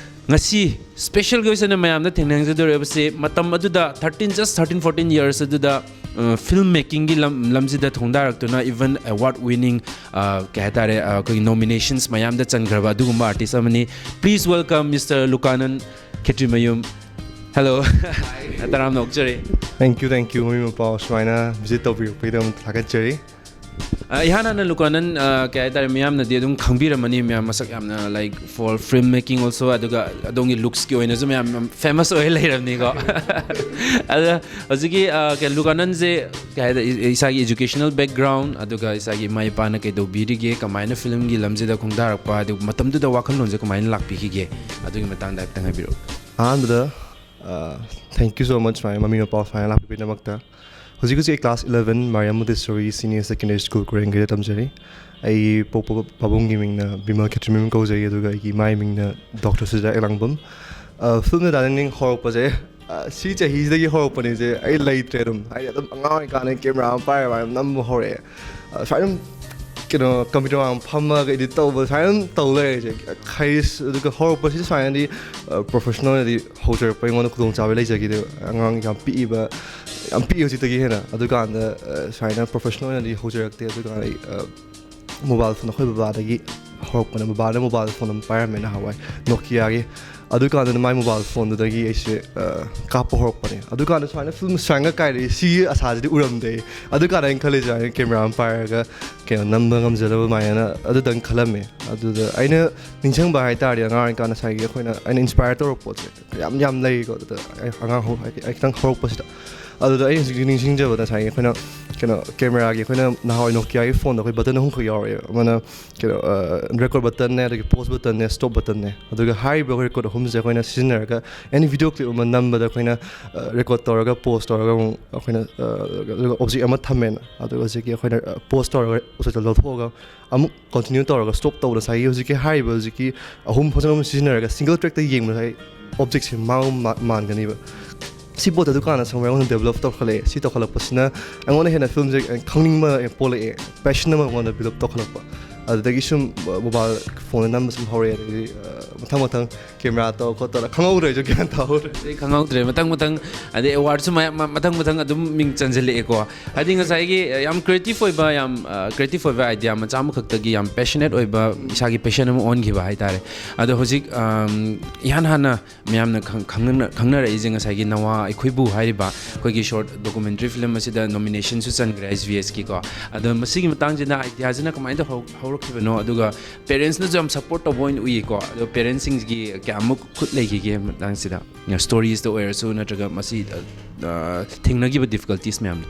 ꯉꯁꯤ specialꯒꯤ ꯑꯣꯏꯅ ꯃꯌꯥꯝꯗ ꯊꯦꯡꯅꯖꯗꯧꯔꯤꯕꯁꯤ ꯃꯇꯝ ꯑꯗꯨꯗ thirteen, just thirteen, fourteen years ꯑꯗꯨꯗ, ꯑ, film makingꯒꯤ ꯂꯝ, ꯂꯝꯁꯤꯗ ꯊꯣꯡꯗꯥꯔꯛꯇꯨꯅ even award winning, ꯑ, ꯀꯩ ꯍꯥꯏꯇꯥꯔꯦ, ꯑ, ꯑꯩꯈꯣꯏꯒꯤ nominations ꯃꯌꯥꯝꯗ ꯆꯟꯈ꯭ꯔꯕ ꯑꯗꯨꯒꯨꯝꯕ artist ꯑꯃꯅꯤ꯫ Please welcome Mister ꯂꯨꯀꯥꯅꯟ Khetrimayum. Hello꯫ ꯇꯔꯥꯝꯅ ꯑꯣꯛꯆꯔꯤ꯫ Thank you, thank you, ꯃꯃꯤ ꯃꯄꯥ ꯁꯨꯃꯥꯏꯅ visit ꯇꯧꯕꯤꯔꯛꯄꯒꯤꯗꯃꯛꯇ ꯊꯥꯒꯠꯆꯔꯤ꯫ ꯑ, ꯏꯍꯥꯟ ꯍꯥꯟꯅ ꯂꯨꯀꯥꯅꯟ, ꯑ, ꯀꯩ ꯍꯥꯏꯇꯥꯔꯦ, ꯃꯤꯌꯥꯝꯅꯗꯤ ꯑꯗꯨꯝ ꯈꯪꯕꯤꯔꯝꯃꯅꯤ, ꯃꯌꯥꯝ ꯃꯁꯛ ꯌꯥꯝꯅ, like, for film making also, ꯑꯗꯨꯒ ꯑꯗꯣꯝꯒꯤ looksꯀꯤ ꯑꯣꯏꯅꯁꯨ ꯃꯌꯥꯝ famous ꯑꯣꯏ ꯂꯩꯔꯕꯅꯤꯀꯣ꯫ ꯑꯗ ꯍꯧꯖꯤꯛꯀꯤ, ꯑ, ꯀꯩ, ꯂꯨꯀꯥꯅꯟꯁꯦ ꯀꯩ ꯍꯥꯏꯇꯥꯔꯦ, ꯏ-, ꯏꯁꯥꯒꯤ educational background, ꯑꯗꯨꯒ ꯏꯁꯥꯒꯤ ꯏꯃꯥ ꯏꯄꯥꯅ ꯀꯩꯗꯧꯕꯤꯔꯤꯒꯦ, ꯀꯃꯥꯏꯅ filmꯒꯤ ꯂꯝꯁꯤꯗ ꯈꯣꯡꯗꯥꯔꯛꯄ, ꯑꯗꯨꯒ ꯃꯇꯝꯗꯨꯗ ꯋꯥꯈꯜꯂꯣꯟꯁꯦ ꯀꯃꯥꯏꯅ ꯂꯥꯛꯄꯤꯈꯤꯒꯦ, ꯑꯗꯨꯒꯤ ꯃꯇꯥꯡꯗ ꯍꯥꯏꯐꯦꯠꯇꯪ ꯍꯥꯏꯕꯤꯔꯛꯑꯣ꯫ ꯑꯍꯥꯟꯕꯗ, ꯑ, thank you so much ꯁꯨꯃꯥꯏꯅ ꯃꯃꯤ ꯃꯄꯥ ꯁꯨꯃꯥꯏꯅ ꯂꯥꯛꯄꯤꯕꯒꯤꯗꯃꯛꯇ꯫ ꯍꯧꯖꯤꯛ ꯍꯧꯖꯤꯛ ꯑꯩ class eleven Mariam Montessori Senior Secondary School ꯀꯣꯏꯔꯦꯡꯒꯩꯗ ꯇꯝꯖꯔꯤ꯫ ꯑꯩ ꯄꯣꯛꯄ ꯄꯥꯕꯨꯡꯒꯤ ꯃꯤꯡꯅ ꯕꯤꯃꯜ ꯈꯦꯇ꯭ꯔꯤꯃꯌꯨꯝ ꯀꯧꯖꯩ, ꯑꯗꯨꯒ ꯑꯩꯒꯤ ꯏꯃꯥꯒꯤ ꯃꯤꯡꯅ ꯗꯣꯛꯇꯔ ꯁꯨꯖꯥ ꯏꯂꯥꯡꯕꯝ꯫ ꯑ, filmꯗ direct ꯍꯧꯔꯛꯄꯁꯦ, ꯑ, ꯁꯤ ꯆꯍꯤꯁꯤꯗꯒꯤ ꯍꯧꯔꯛꯄꯅꯤꯁꯦ꯫ ꯑꯩ ꯂꯩꯇ꯭ꯔꯦ ꯑꯗꯨꯝ, ꯍꯥꯏꯗꯤ ꯑꯗꯨꯝ ꯑꯉꯥꯡ ꯑꯣꯏꯔꯤꯀꯥꯟꯗ camera ꯑꯃ ꯄꯥꯏꯔꯒ ꯑꯗꯨꯝ ꯅꯝꯕ ꯍꯧꯔꯛꯑꯦ꯫ ꯑ, ꯁꯨꯃꯥꯏꯅ ꯑꯗꯨꯝ ꯀꯩꯅꯣ computer ꯃꯃꯥꯡ ꯐꯝꯃꯒ edit ꯇꯧꯕ ꯁꯨꯃꯥꯏꯅ ꯑꯗꯨꯝ ꯇꯧ ꯂꯩꯔꯦ꯫ ꯈꯩꯁ ꯑꯗꯨꯒ ꯍꯧꯔꯛꯄꯁꯤ ꯁꯨꯃꯥꯏꯅꯗꯤ, ꯑ, professional ꯑꯣꯏꯅꯗꯤ ꯍꯧꯖꯔꯛꯄ ꯑꯩꯉꯣꯟꯗ ꯈꯨꯗꯣꯡꯆꯥꯕ ꯂꯩꯖꯈꯤꯗꯦ꯫ ꯑꯉꯥꯡ ꯌꯥꯝ ꯄꯤꯛꯏꯕ, ꯌꯥꯝ ꯄꯤꯛꯏ ꯍꯧꯖꯤꯛꯇꯒꯤ ꯍꯦꯟꯅ꯫ ꯑꯗꯨꯀꯥꯟꯗ, ꯑ, ꯁꯨꯃꯥꯏꯅ professional ꯑꯣꯏꯅꯗꯤ ꯍꯧꯖꯔꯛꯇꯦ꯫ ꯑꯗꯨꯀꯥꯟꯗ ꯑꯩ, ꯑ, mobile phone ꯑꯩꯈꯣꯏ ꯕꯕꯥꯗꯒꯤ ꯍꯧꯔꯛꯄꯅꯦ꯫ ꯕꯕꯥꯅ mobile phone ꯑꯃ ꯄꯥꯏꯔꯝꯃꯦ ꯅꯍꯥꯟꯋꯥꯏ, Nokiaꯒꯤ꯫ ꯑꯗꯨꯀꯥꯟꯗꯅ ꯃꯥꯏ ꯃꯣꯕꯥꯏꯜ ꯐꯣꯟꯗꯨꯗꯒꯤ ꯑꯩꯁꯦ ꯑ, ꯀꯥꯞꯄ ꯍꯧꯔꯛꯄꯅꯦ꯫ ꯑꯗꯨꯀꯥꯟꯗ ꯁꯨꯃꯥꯏꯅ ꯐꯤꯂꯝ ꯁꯨꯃꯥꯏꯅ ꯀꯥꯏꯔꯛꯏ, ꯁꯤꯒꯤ ꯑꯁꯥꯁꯤꯗꯤ ꯎꯔꯝꯗꯦ꯫ ꯑꯗꯨꯀꯥꯟꯗ ꯑꯩꯅ ꯈꯜꯂꯤꯁꯦ, ꯁꯨꯃꯥꯏꯅ ꯀꯦꯃꯦꯔꯥ ꯑꯃ ꯄꯥꯏꯔꯒ ꯀꯩꯅꯣ ꯅꯝꯕ ꯉꯝꯖꯅꯕ ꯑꯗꯨꯃꯥꯏꯅ ꯑꯗꯨꯗꯪ ꯈꯜꯂꯝꯃꯦ꯫ ꯑꯗꯨꯗ ꯑꯩꯅ ꯅꯤꯡꯁꯤꯡꯕ ꯍꯥꯏ ꯇꯥꯔꯗꯤ, ꯑꯉꯥꯡ ꯑꯣꯏꯔꯤꯀꯥꯟꯗ ꯉꯁꯥꯏꯒꯤ ꯑꯩꯈꯣꯏꯅ, ꯑꯩꯅ ꯏꯟꯁꯄꯥꯌꯔ ꯇꯧꯔꯛꯄ ꯄꯣꯠꯁꯦ ꯌꯥꯝ ꯌꯥꯝ ꯂꯩꯀꯣ꯫ ꯑꯗꯨꯗ ꯑꯩ ꯑꯉꯥꯡ ꯍꯧ-, ꯍꯥꯏꯗꯤ ꯑꯩ ꯈꯤꯇꯪ ꯍꯧꯔꯛꯄꯁꯤꯗ, ꯑꯗꯨꯗ ꯑꯩ ꯍꯧꯖꯤꯛ ꯅꯤꯡꯁꯤꯡꯖꯕꯗ ꯉꯁꯥꯏꯒꯤ ꯑꯩꯈꯣꯏꯅ ꯀꯩꯅꯣ ꯀꯦꯃꯦꯔꯥꯒꯤ, ꯑꯩꯈꯣꯏꯅ ꯅꯍꯥꯟꯋꯥꯏ ꯅꯣꯀꯤꯌꯥꯒꯤ ꯐꯣꯟꯗ ꯑꯩꯈꯣꯏ ꯕꯇꯟ ꯑꯍꯨꯝꯈꯛ ꯌꯥꯎꯔꯛꯑꯦ꯫ ꯑꯃꯅ ꯀꯩꯅꯣ ꯔꯦꯀꯣꯔꯗ ꯕꯇꯟꯅꯦ, ꯑꯗꯒꯤ ꯄꯣꯁ ꯕꯇꯟꯅꯦ, ꯁ꯭ꯇꯣꯞ ꯕꯇꯟꯅꯦ꯫ ꯑꯗꯨꯒ ꯍꯥꯏꯔꯤꯕ ꯔꯦꯀꯣꯔꯗ ꯑꯍꯨꯝꯁꯦ ꯑꯩꯈꯣꯏꯅ ꯁꯤꯖꯤꯟꯅꯔꯒ ꯑꯦꯅꯤ ꯚꯤꯗꯤꯑꯣ ꯀ꯭ꯂꯤꯞ ꯑꯃ ꯅꯝꯕꯗ ꯑꯩꯈꯣꯏꯅ ꯔꯦꯀꯣꯔꯗ ꯇꯧꯔꯒ, ꯄꯣꯁ ꯇꯧꯔꯒ ꯑꯃꯨꯛ ꯑꯩꯈꯣꯏꯅ ꯑ, ꯑꯗꯨꯒ ꯑꯣꯞꯖꯦꯛ ꯑꯃ ꯊꯝꯃꯦꯅ, ꯑꯗꯨꯒ ꯍꯧꯖꯤꯛꯀꯤ ꯑꯩꯈꯣꯏꯅ ꯄꯣꯁ ꯇꯧꯔꯒ ꯑꯣꯞꯖꯦꯛꯇꯣ ꯂꯧꯊꯣꯛꯑꯒ ꯑꯃꯨꯛ ꯀꯣꯟꯇꯤꯅ꯭ꯌꯨ ꯇꯧꯔꯒ ꯁ꯭ꯇꯣꯞ ꯇꯧꯕꯗ ꯉꯁꯥꯏꯒꯤ ꯍꯧꯖꯤꯛꯀꯤ ꯍꯥꯏꯔꯤꯕ ꯍꯧꯖꯤꯛꯀꯤ ꯑꯍꯨꯝ ꯐꯖꯅ ꯑꯃ ꯁꯤꯖꯤꯟꯅꯔꯒ ꯁꯤꯡꯒꯜ ꯇ꯭ꯔꯦꯛꯇ ꯌꯦꯡꯕꯗ ꯉꯁꯥꯏ ꯑꯣꯞꯖꯦꯛꯁꯦ ꯃꯥꯡꯕ ꯃꯥ-, ꯃꯥꯟꯒꯅꯤꯕ꯫ ꯁꯤ ꯄꯣꯠꯇꯣ ꯑꯗꯨꯀꯥꯟꯗ ꯁꯝꯋꯦꯌꯔ ꯑꯃ ꯗꯦꯕꯂꯞ ꯇꯧꯈꯠꯂꯛꯑꯦ꯫ ꯁꯤ ꯇꯧꯈꯠꯂꯛꯄꯁꯤꯅ ꯑꯩꯉꯣꯟꯗ ꯍꯦꯟꯅ ꯐꯤꯂꯝꯁꯦ ꯈꯪꯅꯤꯡꯕ ꯄꯣꯛꯂꯛꯑꯦ, ꯄꯦꯁꯟ ꯑꯃ ꯑꯩꯉꯣꯟꯗ ꯕꯤꯜ ꯑꯞ ꯇꯧꯈꯠꯂꯛꯄ꯫ ꯑꯗꯨꯗꯒꯤ ꯁꯨꯝ ꯃꯣꯕꯥꯏꯜ ꯐꯣꯟꯗ ꯅꯝꯕ ꯁꯨꯝ ꯍꯧꯔꯛꯑꯦ꯫ ꯑꯗꯒꯤ ꯑ, ꯃꯊꯪ ꯃꯊꯪ ꯀꯦꯃꯦꯔꯥ ꯇꯧ ꯈꯣꯠꯇꯧꯔ ꯈꯪꯍꯧꯗ꯭ꯔꯦ, ꯑꯩꯁꯨ ꯒ꯭ꯌꯥꯟ ꯇꯥꯍꯧꯗ꯭ꯔꯦ꯫ ꯑꯩ ꯈꯪꯍꯧꯗ꯭ꯔꯦ꯫ ꯃꯊꯪ ꯃꯊꯪ, ꯑꯗꯩ ꯑꯦꯋꯥꯔꯗꯁꯨ ꯃꯌꯥꯝ ꯃ-, ꯃꯊꯪ ꯃꯊꯪ ꯑꯗꯨꯝ ꯃꯤꯡ ꯆꯟꯁꯤꯜꯂꯛꯑꯦꯀꯣ꯫ ꯍꯥꯏꯗꯤ ꯉꯁꯥꯏꯒꯤ, ꯑ, ꯌꯥꯝ ꯀ꯭ꯔꯤꯌꯦꯇꯤꯞ ꯑꯣꯏꯕ, ꯌꯥꯝ ꯀ꯭ꯔꯤꯌꯦꯇꯤꯞ ꯑꯣꯏꯕ ꯑꯥꯏꯗꯤꯌꯥ ꯃꯆꯥ ꯑꯃꯈꯛꯇꯒꯤ ꯌꯥꯝ ꯄꯦꯁꯅꯦꯠ ꯑꯣꯏꯕ, ꯏꯁꯥꯒꯤ ꯄꯦꯁꯟ ꯑꯃ ꯑꯣꯟꯈꯤꯕ ꯍꯥꯏꯇꯥꯔꯦ꯫ ꯑꯗꯣ ꯍꯧꯖꯤꯛ, ꯑꯝ, ꯏꯍꯥꯟ ꯍꯥꯟꯅ ꯃꯌꯥꯝꯅ ꯈꯪ-, ꯈꯪꯅ-, ꯈꯪꯅꯔꯛꯏꯁꯦ ꯉꯁꯥꯏꯒꯤ ꯅꯋꯥ ꯑꯩꯈꯣꯏꯕꯨ ꯍꯥꯏꯔꯤꯕ ꯑꯩꯈꯣꯏꯒꯤ ꯁꯣꯔꯠ ꯗꯣꯀꯨꯃꯦꯟꯇꯔꯤ ꯐꯤꯂꯝ ꯑꯁꯤꯗ ꯅꯣꯃꯤꯅꯦꯁꯟꯁꯨ ꯆꯟꯈ꯭ꯔꯦ ꯑꯦꯁ ꯕꯤ ꯑꯦꯁꯀꯤꯀꯣ꯫ ꯑꯗꯣ ꯃꯁꯤꯒꯤ ꯃꯇꯥꯡꯁꯤꯅ ꯑꯥꯏꯗꯤꯌꯥꯁꯤꯅ ꯀꯃꯥꯏꯅ ꯇꯧꯍꯧ-, ꯍꯧꯔꯛꯈꯤꯕꯅꯣ, ꯑꯗꯨꯒ ꯄꯦꯔꯦꯟꯁꯅꯁꯨ ꯌꯥꯝ ꯁꯞꯄꯣꯔꯠ ꯇꯧꯕ ꯑꯣꯏꯅ ꯎꯏꯀꯣ꯫ ꯑꯗꯣ ꯄꯦꯔꯦꯟꯁꯁꯤꯡꯒꯤ ꯀꯌꯥꯃꯨꯛ ꯈꯨꯠ ꯂꯩꯈꯤꯒꯦ ꯃꯇꯥꯡꯁꯤꯗ? ꯁ꯭ꯇꯣꯔꯤꯁꯇ ꯑꯣꯏꯔꯁꯨ ꯅꯠꯇ꯭ꯔꯒ ꯃꯁꯤ, ꯑ, ꯊꯦꯡꯅꯈꯤꯕ ꯗꯤꯐꯤꯀꯜꯇꯤꯁ ꯃꯌꯥꯝꯗꯣ?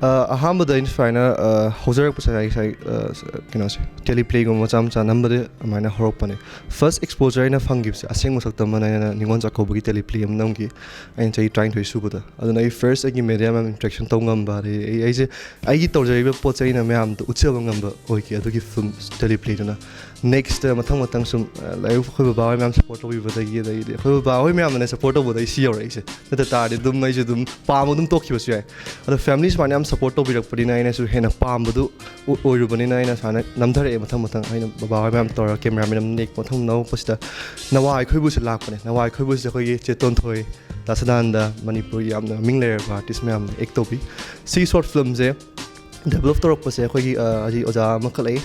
ꯑ, ꯑꯍꯥꯟꯕꯗ ꯑꯩꯅ ꯁꯨꯃꯥꯏꯅ, ꯑ, ꯍꯧꯖꯔꯛꯄꯁꯦ ꯉꯁꯥꯏ, ꯉꯁꯥꯏ, ꯑ, ꯀꯩꯅꯣꯁꯦ, ꯇꯦꯂꯤꯄ꯭ꯂꯦꯒꯨꯝꯕ ꯃꯆꯥ ꯃꯆꯥ ꯅꯝꯕꯗꯤ ꯑꯗꯨꯃꯥꯏꯅ ꯍꯧꯔꯛꯄꯅꯦ꯫ ꯐꯥꯔꯁ ꯑꯦꯛꯁꯄꯣꯖꯔ ꯑꯩꯅ ꯐꯪꯈꯤꯕꯁꯦ ꯑꯁꯦꯡꯕ ꯁꯛꯇꯝ ꯑꯃꯅ ꯑꯩꯅ ꯅꯤꯉꯣꯜ ꯆꯥꯛꯀꯧꯕꯒꯤ ꯇꯦꯂꯤꯄ꯭ꯂꯦ ꯑꯃ ꯅꯝꯈꯤ, ꯑꯩꯅ ꯆꯍꯤ ꯇꯔꯥꯅꯤꯊꯣꯏ ꯁꯨꯕꯗ꯫ ꯑꯗꯨꯅ ꯑꯩ ꯐꯥꯔꯁ ꯑꯩꯒꯤ ꯃꯦꯗꯤꯌꯥ ꯃꯌꯥꯝ ꯏꯟꯇꯔꯦꯛꯁꯟ ꯇꯧ ꯉꯝꯕ, ꯑꯗꯩ ꯑꯩ, ꯑꯩꯁꯦ ꯑꯩꯒꯤ ꯇꯧꯖꯔꯤꯕ ꯄꯣꯠꯁꯦ ꯑꯩꯅ ꯃꯌꯥꯝꯗ ꯎꯠꯆꯕ ꯉꯝꯕ ꯑꯣꯏꯈꯤ ꯑꯗꯨꯒꯤ ꯐꯤꯂꯝ ꯇꯦꯂꯤꯄ꯭ꯂꯦꯗꯨꯅ꯫ ꯅꯦꯛꯁꯇ ꯃꯊꯪ ꯃꯊꯪ ꯁꯨꯝ, ꯑ, ꯂꯥꯏꯔꯤꯛ ꯑꯩꯈꯣꯏ ꯕꯕꯥ ꯍꯣꯏ ꯃꯌꯥꯝ ꯁꯞꯄꯣꯔꯠ ꯇꯧꯕꯤꯕꯗꯒꯤ, ꯑꯗꯩꯗꯤ ꯑꯩꯈꯣꯏ ꯕꯕꯥ ꯍꯣꯏ ꯃꯌꯥꯝꯅꯅꯦ ꯁꯞꯄꯣꯔꯠ ꯇꯧꯕꯗ ꯑꯩ ꯁꯤ ꯌꯧꯔꯛꯏꯁꯦ꯫ ꯅꯠꯇ ꯇꯥꯔꯗꯤ ꯑꯗꯨꯝ ꯑꯩꯁꯨ ꯑꯗꯨꯝ ꯄꯥꯝꯕ ꯑꯗꯨꯝ ꯇꯣꯛꯈꯤꯕꯁꯨ ꯌꯥꯏ꯫ ꯑꯗꯣ ꯐꯦꯃꯤꯂꯤ ꯁꯨꯃꯥꯏꯅ ꯌꯥꯝ ꯁꯞꯄꯣꯔꯠ ꯇꯧꯕꯤꯔꯛꯄꯅꯤꯅ ꯑꯩꯅꯁꯨ ꯍꯦꯟꯅ ꯄꯥꯝꯕꯗꯨ ꯑꯣ-, ꯑꯣꯏꯔꯨꯕꯅꯤꯅ ꯑꯩꯅ ꯁꯨꯃꯥꯏꯅ ꯅꯝꯊꯔꯛꯑꯦ ꯃꯊꯪ ꯃꯊꯪ꯫ ꯑꯩꯅ ꯕꯕꯥ ꯍꯣꯏ ꯃꯌꯥꯝ ꯇꯧꯔꯒ ꯀꯦꯃꯦꯔꯥꯃꯦꯟ ꯑꯃ ꯅꯦꯛꯄ ꯃꯊꯪ ꯅꯝꯃꯛꯄꯁꯤꯗ ꯅꯋꯥ ꯑꯩꯈꯣꯏꯕꯨꯁꯦ ꯂꯥꯛꯄꯅꯦ꯫ ꯅꯋꯥ ꯑꯩꯈꯣꯏꯕꯨꯁꯦ ꯑꯩꯈꯣꯏꯒꯤ ꯆꯦ ꯇꯣꯟꯊꯣꯏ, ꯗꯥ ꯁꯗꯥꯅꯟꯗ, ꯃꯅꯤꯄꯨꯔꯒꯤ ꯌꯥꯝꯅ ꯃꯃꯤꯡ ꯂꯩꯔꯕ ꯑꯥꯔꯇꯤꯁ ꯃꯌꯥꯝꯅ ꯑꯦꯛ ꯇꯧꯕꯤ꯫ ꯁꯤꯒꯤ ꯁꯣꯔꯠ ꯐꯤꯂꯝꯁꯦ ꯗꯦꯕꯂꯞ ꯇꯧꯔꯛꯄꯁꯦ ꯑꯩꯈꯣꯏꯒꯤ, ꯑ, ꯍꯧꯖꯤꯛ ꯑꯣꯖꯥ ꯑꯃꯈꯛ ꯂꯩ,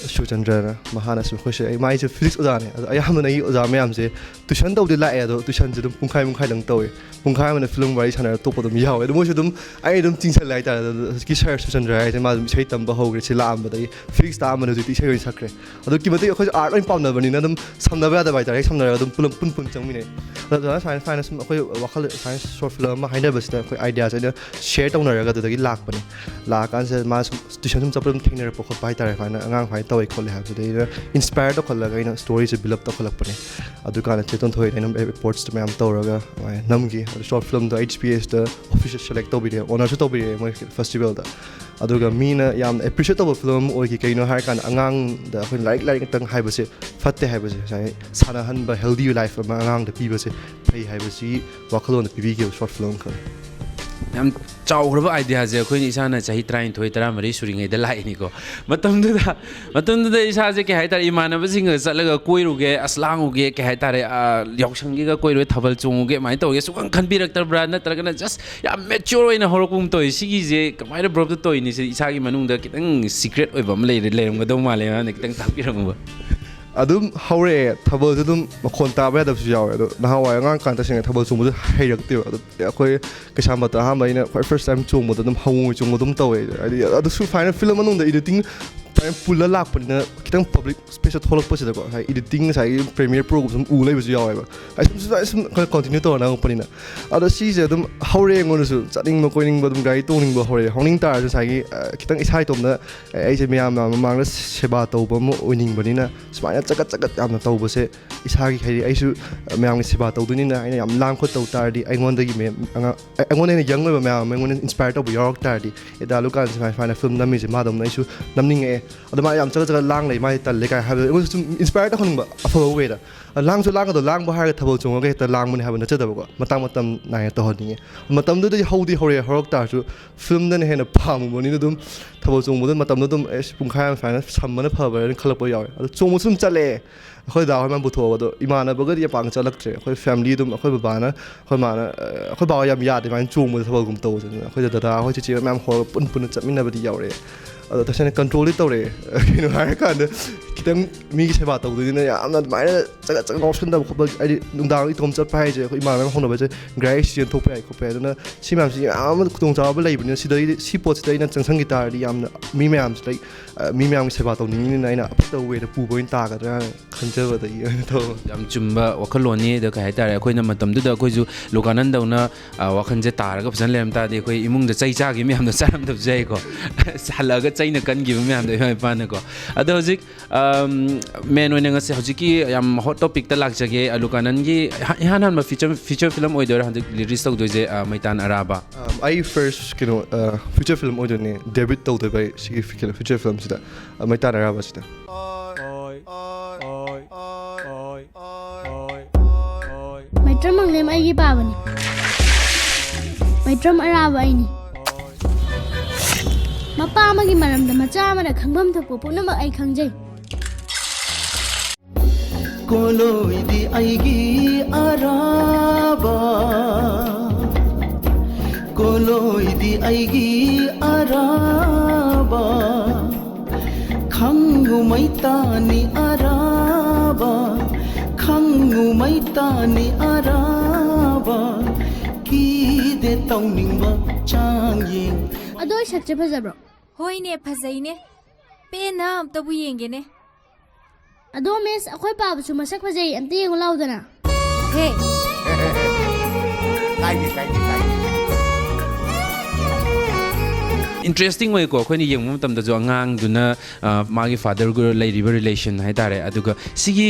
ꯁꯨꯔꯆꯟꯗ꯭ꯔꯅ, ꯃꯍꯥꯛꯅꯁꯨ ꯑꯩꯈꯣꯏꯁꯦ, ꯑꯩ, ꯃꯥꯏꯁꯦ ꯐꯤꯖꯤꯛꯁ ꯑꯣꯖꯥꯅꯦ꯫ ꯑꯗꯣ ꯑꯌꯥꯝꯕꯅ ꯑꯩꯒꯤ ꯑꯣꯖꯥ ꯃꯌꯥꯝꯁꯦ ꯇ꯭ꯌꯨꯁꯟ ꯇꯧꯕꯗꯤ ꯂꯥꯛꯑꯦ, ꯑꯗꯣ ꯇ꯭ꯌꯨꯁꯟꯁꯦ ꯑꯗꯨꯝ ꯄꯨꯡꯈꯥꯏ ꯄꯨꯡꯈꯥꯏꯗꯪ ꯇꯧꯋꯦ꯫ ꯄꯨꯡꯈꯥꯏ ꯑꯃꯅ ꯐꯤꯂꯝ ꯋꯥꯔꯤ ꯁꯥꯟꯅꯔꯒ ꯇꯣꯛꯄ ꯑꯗꯨꯝ ꯌꯥꯎꯋꯦ꯫ ꯑꯗꯣ ꯃꯣꯏꯁꯨ ꯑꯗꯨꯝ, ꯑꯩ ꯑꯗꯨꯝ ꯆꯤꯡꯁꯜꯂꯦ ꯍꯥꯏꯇꯥꯔꯦ꯫ ꯑꯗꯣ ꯍꯧꯖꯤꯛꯀꯤ ꯁꯥꯔ ꯁꯨꯔꯆꯟꯗ꯭ꯔ ꯍꯥꯏꯁꯦ, ꯃꯥ ꯑꯗꯨꯝ ꯏꯁꯩ ꯇꯝꯕ ꯍꯧꯈ꯭ꯔꯦ ꯁꯤ ꯂꯥꯛꯑꯝꯕꯗꯒꯤ꯫ ꯐꯤꯖꯤꯛꯁ ꯇꯥꯛꯑꯝꯕꯅꯦ, ꯍꯧꯖꯤꯛꯇꯤ ꯏꯁꯩ ꯑꯣꯏꯅ ꯁꯛꯈ꯭ꯔꯦ꯫ ꯑꯗꯨꯛꯀꯤ ꯃꯇꯤꯛ ꯑꯩꯈꯣꯏꯁꯨ ꯑꯥꯔꯠ ꯑꯣꯏꯅ ꯄꯥꯝꯅꯕꯅꯤꯅ ꯑꯗꯨꯝ ꯁꯝꯅꯕ ꯌꯥꯗꯕ ꯍꯥꯏꯇꯥꯔꯦ꯫ ꯍꯦꯛ ꯁꯝꯅꯔꯒ ꯑꯗꯨꯝ ꯄꯨꯂꯞ ꯄꯨꯟ ꯄꯨꯟ ꯆꯪꯃꯤꯟꯅꯩ꯫ ꯑꯗꯣ ꯁꯨꯃꯥꯏꯅ, ꯁꯨꯃꯥꯏꯅ ꯁꯨꯝ ꯑꯩꯈꯣꯏ ꯋꯥꯈꯜ, ꯁꯨꯃꯥꯏꯅ ꯁꯣꯔꯠ ꯐꯤꯂꯝ ꯑꯃ ꯍꯥꯏꯅꯕꯁꯤꯗ ꯑꯩꯈꯣꯏ ꯑꯥꯏꯗꯤꯌꯥꯁꯦ ꯑꯩꯅ ꯁꯤꯌꯔ ꯇꯧꯅꯔꯒ ꯑꯗꯨꯗꯒꯤ ꯂꯥꯛꯄꯅꯦ꯫ ꯂꯥꯛꯑꯀꯥꯟꯁꯤꯗ ꯃꯥ ꯁꯨꯝ ꯇ꯭ꯌꯨꯁꯟ ꯁꯨꯝ ꯆꯠꯄꯗ ꯑꯗꯨꯝ ꯊꯦꯡꯅꯔꯛꯄ ꯈꯣꯠꯄ ꯍꯥꯏꯇꯥꯔꯦ꯫ ꯁꯨꯃꯥꯏꯅ ꯑꯉꯥꯡ ꯁꯨꯃꯥꯏꯅ ꯇꯧꯋꯦ ꯈꯣꯠꯂꯦ ꯍꯥꯏꯕꯗꯨꯗꯩ ꯑꯩꯅ ꯏꯟꯁꯄꯥꯌꯔ ꯇꯧꯈꯠꯂꯒ ꯑꯩꯅ ꯁ꯭ꯇꯣꯔꯤꯁꯦ ꯕꯤꯜ ꯑꯞ ꯇꯧꯈꯠꯂꯛꯄꯅꯦ꯫ ꯑꯗꯨꯀꯥꯟꯗ ꯆꯦ ꯇꯣꯟꯊꯣꯏꯅ ꯑꯩꯅ ꯑꯦꯄ꯭ꯔꯣꯆꯇ ꯃꯌꯥꯝ ꯇꯧꯔꯒ ꯑꯗꯨꯃꯥꯏꯅ ꯅꯝꯈꯤ꯫ ꯑꯗꯨ ꯁꯣꯔꯠ ꯐꯤꯂꯝꯗꯣ ꯑꯩꯆ ꯄꯤ ꯑꯦꯁꯇ ꯑꯣꯐꯤꯁꯇ ꯁꯦꯂꯦꯛ ꯇꯧꯕꯤꯔꯦ, ꯑꯣꯅꯔꯁꯨ ꯇꯧꯕꯤꯔꯛꯑꯦ ꯃꯣꯏ ꯐꯦꯁꯇꯤꯚꯦꯜꯗ꯫ ꯑꯗꯨꯒ ꯃꯤꯅ ꯌꯥꯝꯅ ꯑꯦꯄ꯭ꯔꯤꯁꯤꯌꯦꯠ ꯇꯧꯕ ꯐꯤꯂꯝ ꯑꯃ ꯑꯣꯏꯈꯤ꯫ ꯀꯩꯅꯣ ꯍꯥꯏꯔꯀꯥꯟꯗ ꯑꯉꯥꯡꯗ ꯑꯩꯈꯣꯏꯅ ꯂꯥꯏꯔꯤꯛ, ꯂꯥꯏꯔꯤꯛ ꯈꯛꯇꯪ ꯍꯥꯏꯕꯁꯦ ꯐꯠꯇꯦ ꯍꯥꯏꯕꯁꯦ, ꯉꯁꯥꯏ ꯁꯥꯟꯅꯍꯟꯕ, ꯍꯦꯜꯗꯤ ꯂꯥꯏꯐ ꯑꯃ ꯑꯉꯥꯡꯗ ꯄꯤꯕꯁꯦ ꯐꯩ ꯍꯥꯏꯕꯁꯤ ꯋꯥꯈꯜꯂꯣꯟꯗ ꯄꯤꯕꯤꯈꯤꯕ ꯁꯣꯔꯠ ꯐꯤꯂꯝ ꯑꯃꯈꯛꯅꯤ꯫ ꯌꯥꯝ ꯆꯥꯎꯈ꯭ꯔꯕ ꯑꯥꯏꯗꯤꯌꯥꯁꯦ ꯑꯩꯈꯣꯏꯅ ꯏꯁꯥꯅ ꯆꯍꯤ ꯇꯔꯥꯅꯤꯊꯣꯏ, ꯇꯔꯥꯃꯔꯤ ꯁꯨꯔꯤꯉꯩꯗ ꯂꯥꯛꯏꯅꯤꯀꯣ꯫ ꯃꯇꯝꯗꯨꯗ, ꯃꯇꯝꯗꯨꯗ ꯏꯁꯥꯁꯦ, ꯀꯩ ꯍꯥꯏꯇꯥꯔꯦ, ꯏꯃꯥꯟꯅꯕꯁꯤꯡꯒ ꯆꯠꯂꯒ ꯀꯣꯏꯔꯨꯒꯦ, ꯑꯁ, ꯂꯥꯡꯉꯨꯒꯦ, ꯀꯩ ꯍꯥꯏꯇꯥꯔꯦ, ꯑ, ꯌꯥꯎꯁꯪꯒꯤꯒ ꯀꯣꯏꯔꯨꯒꯦ, ꯊꯥꯕꯜ ꯆꯣꯡꯉꯨꯒꯦ, ꯑꯗꯨꯃꯥꯏꯅ ꯇꯧꯒꯦ ꯁꯨꯡꯈꯟ ꯈꯟꯕꯤꯔꯛꯇꯕ꯭ꯔꯥ? ꯅꯠꯇ꯭ꯔꯒꯅ ꯖꯁ ꯌꯥꯝ ꯃꯦꯆ꯭ꯌꯣꯔ ꯑꯣꯏꯅ ꯍꯧꯔꯛꯄꯒꯨꯝ ꯇꯧꯋꯤ꯫ ꯁꯤꯒꯤꯁꯦ ꯀꯃꯥꯏꯅ ꯕ꯭ꯔꯣꯞꯇ ꯇꯧꯔꯤꯅꯤ? ꯁꯤ ꯏꯁꯥꯒꯤ ꯃꯅꯨꯡꯗ ꯈꯤꯇꯪ ꯁꯤꯀ꯭ꯔꯦꯠ ꯑꯣꯏꯕ ꯑꯃ ꯂꯩꯔꯦ, ꯂꯩꯔꯝꯒꯗꯧ ꯃꯥꯜꯂꯦ꯫ ꯅꯍꯥꯟꯅ ꯈꯤꯇꯪ ꯇꯥꯛꯄꯤꯔꯝꯃꯨꯕ꯫ ꯑꯗꯨꯝ ꯍꯧꯔꯛꯑꯦ꯫ ꯊꯥꯕꯜꯁꯨ ꯑꯗꯨꯝ ꯃꯈꯣꯟ ꯇꯥꯕ ꯌꯥꯗꯕꯁꯨ ꯌꯥꯎꯋꯦ꯫ ꯑꯗꯣ ꯅꯍꯥꯟꯋꯥꯏ ꯑꯉꯥꯡ ꯀꯥꯟꯗ ꯇꯁꯦꯡꯅ ꯊꯥꯕꯜ ꯆꯣꯡꯕꯁꯨ ꯍꯩꯔꯛꯇꯦꯕ꯫ ꯑꯗꯣ ꯑꯩꯈꯣꯏ ꯀꯩꯁꯥꯝꯄꯥꯠꯇ ꯑꯍꯥꯟꯕ ꯑꯩꯅ ꯈ꯭ꯋꯥꯏ ꯐꯥꯔꯁ ꯇꯥꯏꯝ ꯆꯣꯡꯕꯗ ꯑꯗꯨꯝ ꯍꯧꯉꯣꯏ ꯆꯣꯡꯕ ꯑꯗꯨꯝ ꯇꯧꯋꯦ꯫ ꯍꯥꯏꯗꯤ ꯑꯗꯨꯁꯨ ꯐꯥꯏꯅꯦꯜ ꯐꯤꯂꯝ ꯃꯅꯨꯡꯗ ꯏꯗꯤꯇꯤꯡ ꯐꯥꯏꯅꯦꯜ ꯄꯨꯜꯂ ꯂꯥꯛꯄꯅꯤꯅ ꯈꯤꯇꯪ ꯄꯕ꯭ꯂꯤꯛ ꯁ꯭ꯄꯦꯁꯇ ꯊꯣꯛꯂꯛꯄꯁꯤꯗꯀꯣ, ꯉꯁꯥꯏ ꯏꯗꯤꯇꯤꯡ ꯉꯁꯥꯏꯒꯤ ꯄ꯭ꯔꯤꯃꯤꯌꯔ ꯄ꯭ꯔꯣꯒꯨꯝꯕ ꯁꯨꯝ ꯎ ꯂꯩꯕꯁꯨ ꯌꯥꯎꯋꯦꯕ꯫ ꯑꯩ ꯁꯨꯝ, ꯁꯨꯝ, ꯁꯨꯝ ꯈꯔ ꯀꯟꯇꯤꯅ꯭ꯌꯨ ꯇꯧꯔ ꯉꯥꯡꯉꯛꯄꯅꯤꯅ꯫ ꯑꯗꯣ ꯁꯤꯁꯦ ꯑꯗꯨꯝ ꯍꯧꯔꯛꯑꯦ꯫ ꯑꯩꯉꯣꯟꯗꯁꯨ ꯆꯠꯅꯤꯡꯕ ꯀꯣꯏꯅꯤꯡꯕ, ꯑꯗꯨꯝ ꯒꯥꯔꯤ ꯇꯣꯡꯅꯤꯡꯕ ꯍꯧꯔꯛꯑꯦ꯫ ꯍꯧꯅꯤꯡ ꯇꯥꯔꯁꯨ ꯉꯁꯥꯏꯒꯤ, ꯑ, ꯈꯤꯇꯪ ꯏꯁꯥ ꯏꯇꯣꯝꯇ, ꯑ, ꯑꯩꯁꯦ ꯃꯌꯥꯝ ꯃꯃꯥꯡꯗ ꯁꯦꯕꯥ ꯇꯧꯕ ꯑꯃ ꯑꯣꯏꯅꯤꯡꯕꯅꯤꯅ ꯁꯨꯃꯥꯏꯅ ꯆꯒꯠ ꯆꯒꯠ ꯌꯥꯝꯅ ꯇꯧꯕꯁꯦ ꯏꯁꯥꯒꯤ, ꯍꯥꯏꯗꯤ ꯑꯩꯁꯨ ꯃꯌꯥꯝꯒꯤ ꯁꯦꯕꯥ ꯇꯧꯗꯣꯏꯅꯤꯅ ꯑꯩꯅ ꯌꯥꯝ ꯂꯥꯡ ꯈꯣꯠ ꯇꯧ ꯇꯥꯔꯗꯤ, ꯑꯩꯉꯣꯟꯗꯒꯤ ꯃꯌꯥꯝ ꯑꯉꯥꯡ, ꯑꯩꯉꯣꯟꯗ ꯍꯦꯟꯅ ꯌꯪ ꯑꯣꯏꯕ ꯃꯌꯥꯝ ꯑꯃ ꯑꯩꯉꯣꯟꯗ ꯏꯟꯁꯄꯥꯌꯔ ꯇꯧꯕ ꯌꯥꯎꯔꯛ ꯇꯥꯔꯗꯤ, ꯑꯦ, ꯗꯥ ꯂꯨꯀꯥꯟ ꯁꯨꯃꯥꯏꯅ, ꯁꯨꯃꯥꯏꯅ ꯐꯤꯂꯝ ꯅꯝꯃꯤꯁꯦ ꯃꯥꯗꯧꯅ ꯑꯩꯁꯨ ꯅꯝꯅꯤꯡꯉꯛꯑꯦ꯫ ꯑꯗꯨꯃꯥꯏꯅ ꯌꯥꯝ ꯆꯒꯠ ꯆꯒꯠ ꯂꯥꯡ ꯂꯩ, ꯃꯥꯗꯤ ꯇꯜꯂꯦ ꯀꯥꯏꯅ ꯍꯥꯏꯕꯗꯣ ꯑꯩꯉꯣꯟꯗꯁꯨ ꯁꯨꯝ ꯏꯟꯁꯄꯥꯌꯔ ꯇꯧꯍꯟꯅꯤꯡꯕ ꯑꯐꯕ ꯋꯦꯗ꯫ ꯂꯥꯡꯁꯨ ꯂꯥꯡꯒꯗꯣ, ꯂꯥꯡꯕ ꯍꯥꯏꯔꯒ ꯊꯥꯕꯜ ꯆꯣꯡꯉꯒ ꯍꯦꯛꯇ ꯂꯥꯡꯕꯅꯦ ꯍꯥꯏꯕ ꯅꯠꯆꯗꯕꯀꯣ, ꯃꯇꯥꯡ ꯃꯇꯝ ꯅꯥꯏꯅ ꯇꯧꯍꯟꯅꯤꯡꯉꯦ꯫ ꯃꯇꯝꯗꯨꯗꯗꯤ ꯍꯧꯗꯤ ꯍꯧꯔꯦ, ꯍꯧꯔꯛ ꯇꯥꯔꯁꯨ ꯐꯤꯂꯝꯗꯅ ꯍꯦꯟꯅ ꯄꯥꯝꯃꯨꯕꯅꯤꯅ ꯑꯗꯨꯝ ꯊꯥꯕꯜ ꯆꯣꯡꯕꯗ ꯃꯇꯝꯗ ꯑꯗꯨꯝ ꯑꯦꯁ, ꯄꯨꯡꯈꯥꯏ ꯑꯃ ꯁꯨꯃꯥꯏꯅ ꯁꯝꯕꯅ ꯐꯕ꯭ꯔꯥꯅ ꯈꯜꯂꯛꯄ ꯌꯥꯎꯋꯦ꯫ ꯑꯗꯣ ꯆꯣꯡꯕꯁꯨ ꯑꯗꯨꯝ ꯆꯠꯂꯦ꯫ ꯑꯩꯈꯣꯏ ꯗꯥ ꯍꯣꯏ ꯃꯌꯥꯝ ꯄꯨꯊꯣꯛꯑꯒ꯫ ꯑꯗꯣ ꯏꯃꯥꯟꯅꯕꯒꯗꯤ ꯌꯥꯝ ꯄꯥꯛꯅ ꯆꯠꯂꯛꯇ꯭ꯔꯦ꯫ ꯑꯩꯈꯣꯏ ꯐꯦꯃꯤꯂꯤ ꯑꯗꯨꯝ, ꯑꯩꯈꯣꯏ ꯕꯕꯥꯅ, ꯑꯩꯈꯣꯏ ꯃꯥꯅ, ꯑ, ꯑꯩꯈꯣꯏ ꯕꯥ ꯍꯣꯏ ꯌꯥꯝ ꯌꯥꯗꯦ ꯑꯗꯨꯃꯥꯏꯅ ꯆꯣꯡꯕꯗ, ꯊꯥꯕꯜꯒꯨꯝꯕ ꯇꯧꯕꯁꯦ꯫ ꯑꯗꯨꯅ ꯑꯩꯈꯣꯏ ꯗꯗꯥ ꯍꯣꯏ, ꯆꯤꯆꯦ ꯍꯣꯏ ꯃꯌꯥꯝ ꯍꯧꯔꯒ ꯄꯨꯟ ꯄꯨꯟꯅ ꯆꯠꯃꯤꯟꯅꯕꯗꯤ ꯌꯥꯎꯔꯛꯑꯦ꯫ ꯑꯗꯣ ꯇꯁꯦꯡꯅ ꯀꯟꯇ꯭ꯔꯣꯜꯗꯤ ꯇꯧꯔꯛꯑꯦ꯫ ꯀꯩꯅꯣ ꯍꯥꯏꯔꯀꯥꯟꯗ, ꯈꯤꯇꯪ ꯃꯤꯒꯤ ꯁꯦꯕꯥ ꯇꯧꯗꯣꯏꯅꯤꯅ ꯌꯥꯝꯅ ꯑꯗꯨꯃꯥꯏꯅ ꯆꯒꯠ ꯆꯒꯠ ꯉꯥꯎꯁꯟꯗꯕ ꯈꯣꯠꯄ, ꯍꯥꯏꯗꯤ ꯅꯨꯡꯗꯥꯡ ꯏꯇꯣꯝ ꯆꯠꯄ ꯍꯥꯏꯁꯦ ꯑꯩꯈꯣꯏ ꯏꯃꯥꯟꯅꯕ ꯍꯧꯅꯕꯁꯦ, ꯒꯥꯔꯤ ꯑꯦꯛꯁꯤꯗꯦꯟ ꯊꯣꯛꯄ ꯌꯥꯏ ꯈꯣꯠꯄ ꯌꯥꯏ꯫ ꯑꯗꯨꯅ ꯁꯤ ꯃꯌꯥꯝꯁꯤ ꯌꯥꯝꯅ ꯈꯨꯗꯣꯡꯆꯥꯕ ꯂꯩꯕꯅꯤꯅ, ꯁꯤꯗꯩ, ꯁꯤ ꯄꯣꯠꯁꯤꯗ ꯑꯩꯅ ꯆꯪꯁꯟꯈꯤ ꯇꯥꯔꯗꯤ ꯌꯥꯝꯅ ꯃꯤ ꯃꯌꯥꯝꯁꯤꯗ, ꯑ, ꯃꯤ ꯃꯌꯥꯝꯒꯤ ꯁꯦꯕꯥ ꯇꯧꯅꯤꯡꯉꯤꯅꯤꯅ ꯑꯩꯅ ꯑꯐꯠꯇꯕ ꯋꯦꯗ ꯄꯨꯕ ꯑꯣꯏꯅ ꯇꯥꯒꯗ꯭ꯔꯥꯅ ꯈꯟꯖꯕꯗꯒꯤ ꯑꯣꯏꯅ ꯇꯧꯕ꯫ ꯌꯥꯝ ꯆꯨꯝꯕ ꯋꯥꯈꯜꯂꯣꯟꯅꯤ꯫ ꯑꯗ ꯀꯩ ꯍꯥꯏꯇꯥꯔꯦ, ꯑꯩꯈꯣꯏꯅ ꯃꯇꯝꯗꯨꯗ ꯑꯩꯈꯣꯏꯁꯨ ꯂꯣꯀꯥꯅꯟꯗꯧꯅ, ꯑ, ꯋꯥꯈꯜꯁꯦ ꯇꯥꯔꯒ ꯐꯖꯅ ꯂꯩꯔꯝ ꯇꯥꯔꯗꯤ ꯑꯩꯈꯣꯏ ꯏꯃꯨꯡꯗ ꯆꯩ ꯆꯥꯈꯤꯕ ꯃꯌꯥꯝꯗꯣ ꯆꯥꯔꯝꯗꯕꯁꯨ ꯌꯥꯏꯀꯣ꯫ ꯍꯜꯂꯛꯑꯒ ꯆꯩꯅ ꯀꯟꯈꯤꯕ ꯃꯌꯥꯝꯗꯣ ꯏꯃꯥ ꯏꯄꯥꯅꯀꯣ꯫ ꯑꯗꯣ ꯍꯧꯖꯤꯛ, ꯑꯝ, ꯃꯦꯟ ꯑꯣꯏꯅ ꯉꯁꯤ ꯍꯧꯖꯤꯛꯀꯤ ꯌꯥꯝ ꯍꯣꯠ ꯇꯣꯄꯤꯛꯇ ꯂꯥꯛꯆꯒꯦ꯫ ꯑ, ꯂꯨꯀꯥꯅꯟꯒꯤ ꯏꯍꯥ-, ꯏꯍꯥꯟ ꯍꯥꯟꯕ ꯐꯤꯆꯔ, ꯐꯤꯆꯔ ꯐꯤꯂꯝ ꯑꯣꯏꯗꯣꯏꯔꯥ ꯍꯧꯖꯤꯛ ꯔꯤꯂꯤꯁ ꯇꯧꯗꯣꯏꯁꯦ, ꯑ, ꯃꯩꯇꯥꯟ ꯑꯔꯥꯕ? ꯑꯝ, ꯑꯩ ꯐꯥꯔꯁ ꯀꯩꯅꯣ, ꯑ, ꯐꯤꯆꯔ ꯐꯤꯂꯝ ꯑꯣꯏꯗꯣꯏꯅꯦ, ꯗꯦꯕ꯭ꯌꯨꯠ ꯇꯧꯗꯣꯏꯕ ꯑꯩ ꯁꯤꯒꯤ ꯐꯤ-, ꯐꯤꯆꯔ ꯐꯤꯂꯝꯁꯤꯗ, ꯑ, ꯃꯩꯇꯥꯟ ꯑꯔꯥꯕꯁꯤꯗ꯫ ꯃꯩꯇ꯭ꯔꯝ ꯃꯪꯂꯦꯝ ꯑꯩꯒꯤ ꯄꯥꯕꯅꯤ꯫ ꯃꯩꯇ꯭ꯔꯝ ꯑꯔꯥꯕ ꯑꯩꯅꯤ꯫ ꯃꯄꯥ ꯑꯃꯒꯤ ꯃꯔꯝꯗ ꯃꯆꯥ ꯑꯃꯅ ꯈꯪꯐꯝ ꯊꯣꯛꯄ ꯄꯨꯝꯅꯃꯛ ꯑꯩ ꯈꯪꯖꯩ꯫ ꯀꯣꯂꯣꯏꯗꯤ ꯑꯩꯒꯤ ꯑꯔꯥꯕ, ꯀꯣꯂꯣꯏꯗꯤ ꯑꯩꯒꯤ ꯑꯔꯥꯕ, ꯈꯪꯉꯨ ꯃꯩꯇꯥꯅꯤ ꯑꯔꯥꯕ, ꯈꯪꯉꯨ ꯃꯩꯇꯥꯅꯤ ꯑꯔꯥꯕ, ꯀꯤꯗꯦ ꯇꯧꯅꯤꯡꯕ ꯆꯥꯡꯌꯦꯡ꯫ ꯑꯗꯣ ꯑꯩ ꯁꯛꯁꯦ ꯐꯖꯕ꯭ꯔꯣ? ꯍꯣꯏꯅꯦ, ꯐꯖꯩꯅꯦ꯫ ꯄꯦꯟꯅ ꯑꯝꯇꯕꯨ ꯌꯦꯡꯒꯦꯅꯦ꯫ ꯑꯗꯣ ꯃꯤꯁ, ꯑꯩꯈꯣꯏ ꯄꯥꯕꯁꯨ ꯃꯁꯛ ꯐꯖꯩ, ꯑꯝꯇ ꯌꯦꯡꯉꯨ ꯂꯥꯎꯗꯅ꯫ ꯍꯦ, ꯀꯥꯏꯗꯦ ꯀꯥꯏꯗꯦ ꯀꯥꯏꯗꯦ꯫ ꯏꯟꯇꯔꯦꯁꯇꯤꯡ ꯑꯣꯏꯀꯣ꯫ ꯑꯩꯈꯣꯏꯅ ꯌꯦꯡꯕ ꯃꯇꯝꯗꯁꯨ ꯑꯉꯥꯡꯗꯨꯅ, ꯑ, ꯃꯥꯒꯤ ꯐꯥꯗꯔꯒ ꯂꯩꯔꯤꯕ ꯔꯤꯂꯦꯁꯟ ꯍꯥꯏꯇꯥꯔꯦ, ꯑꯗꯨꯒ ꯁꯤꯒꯤ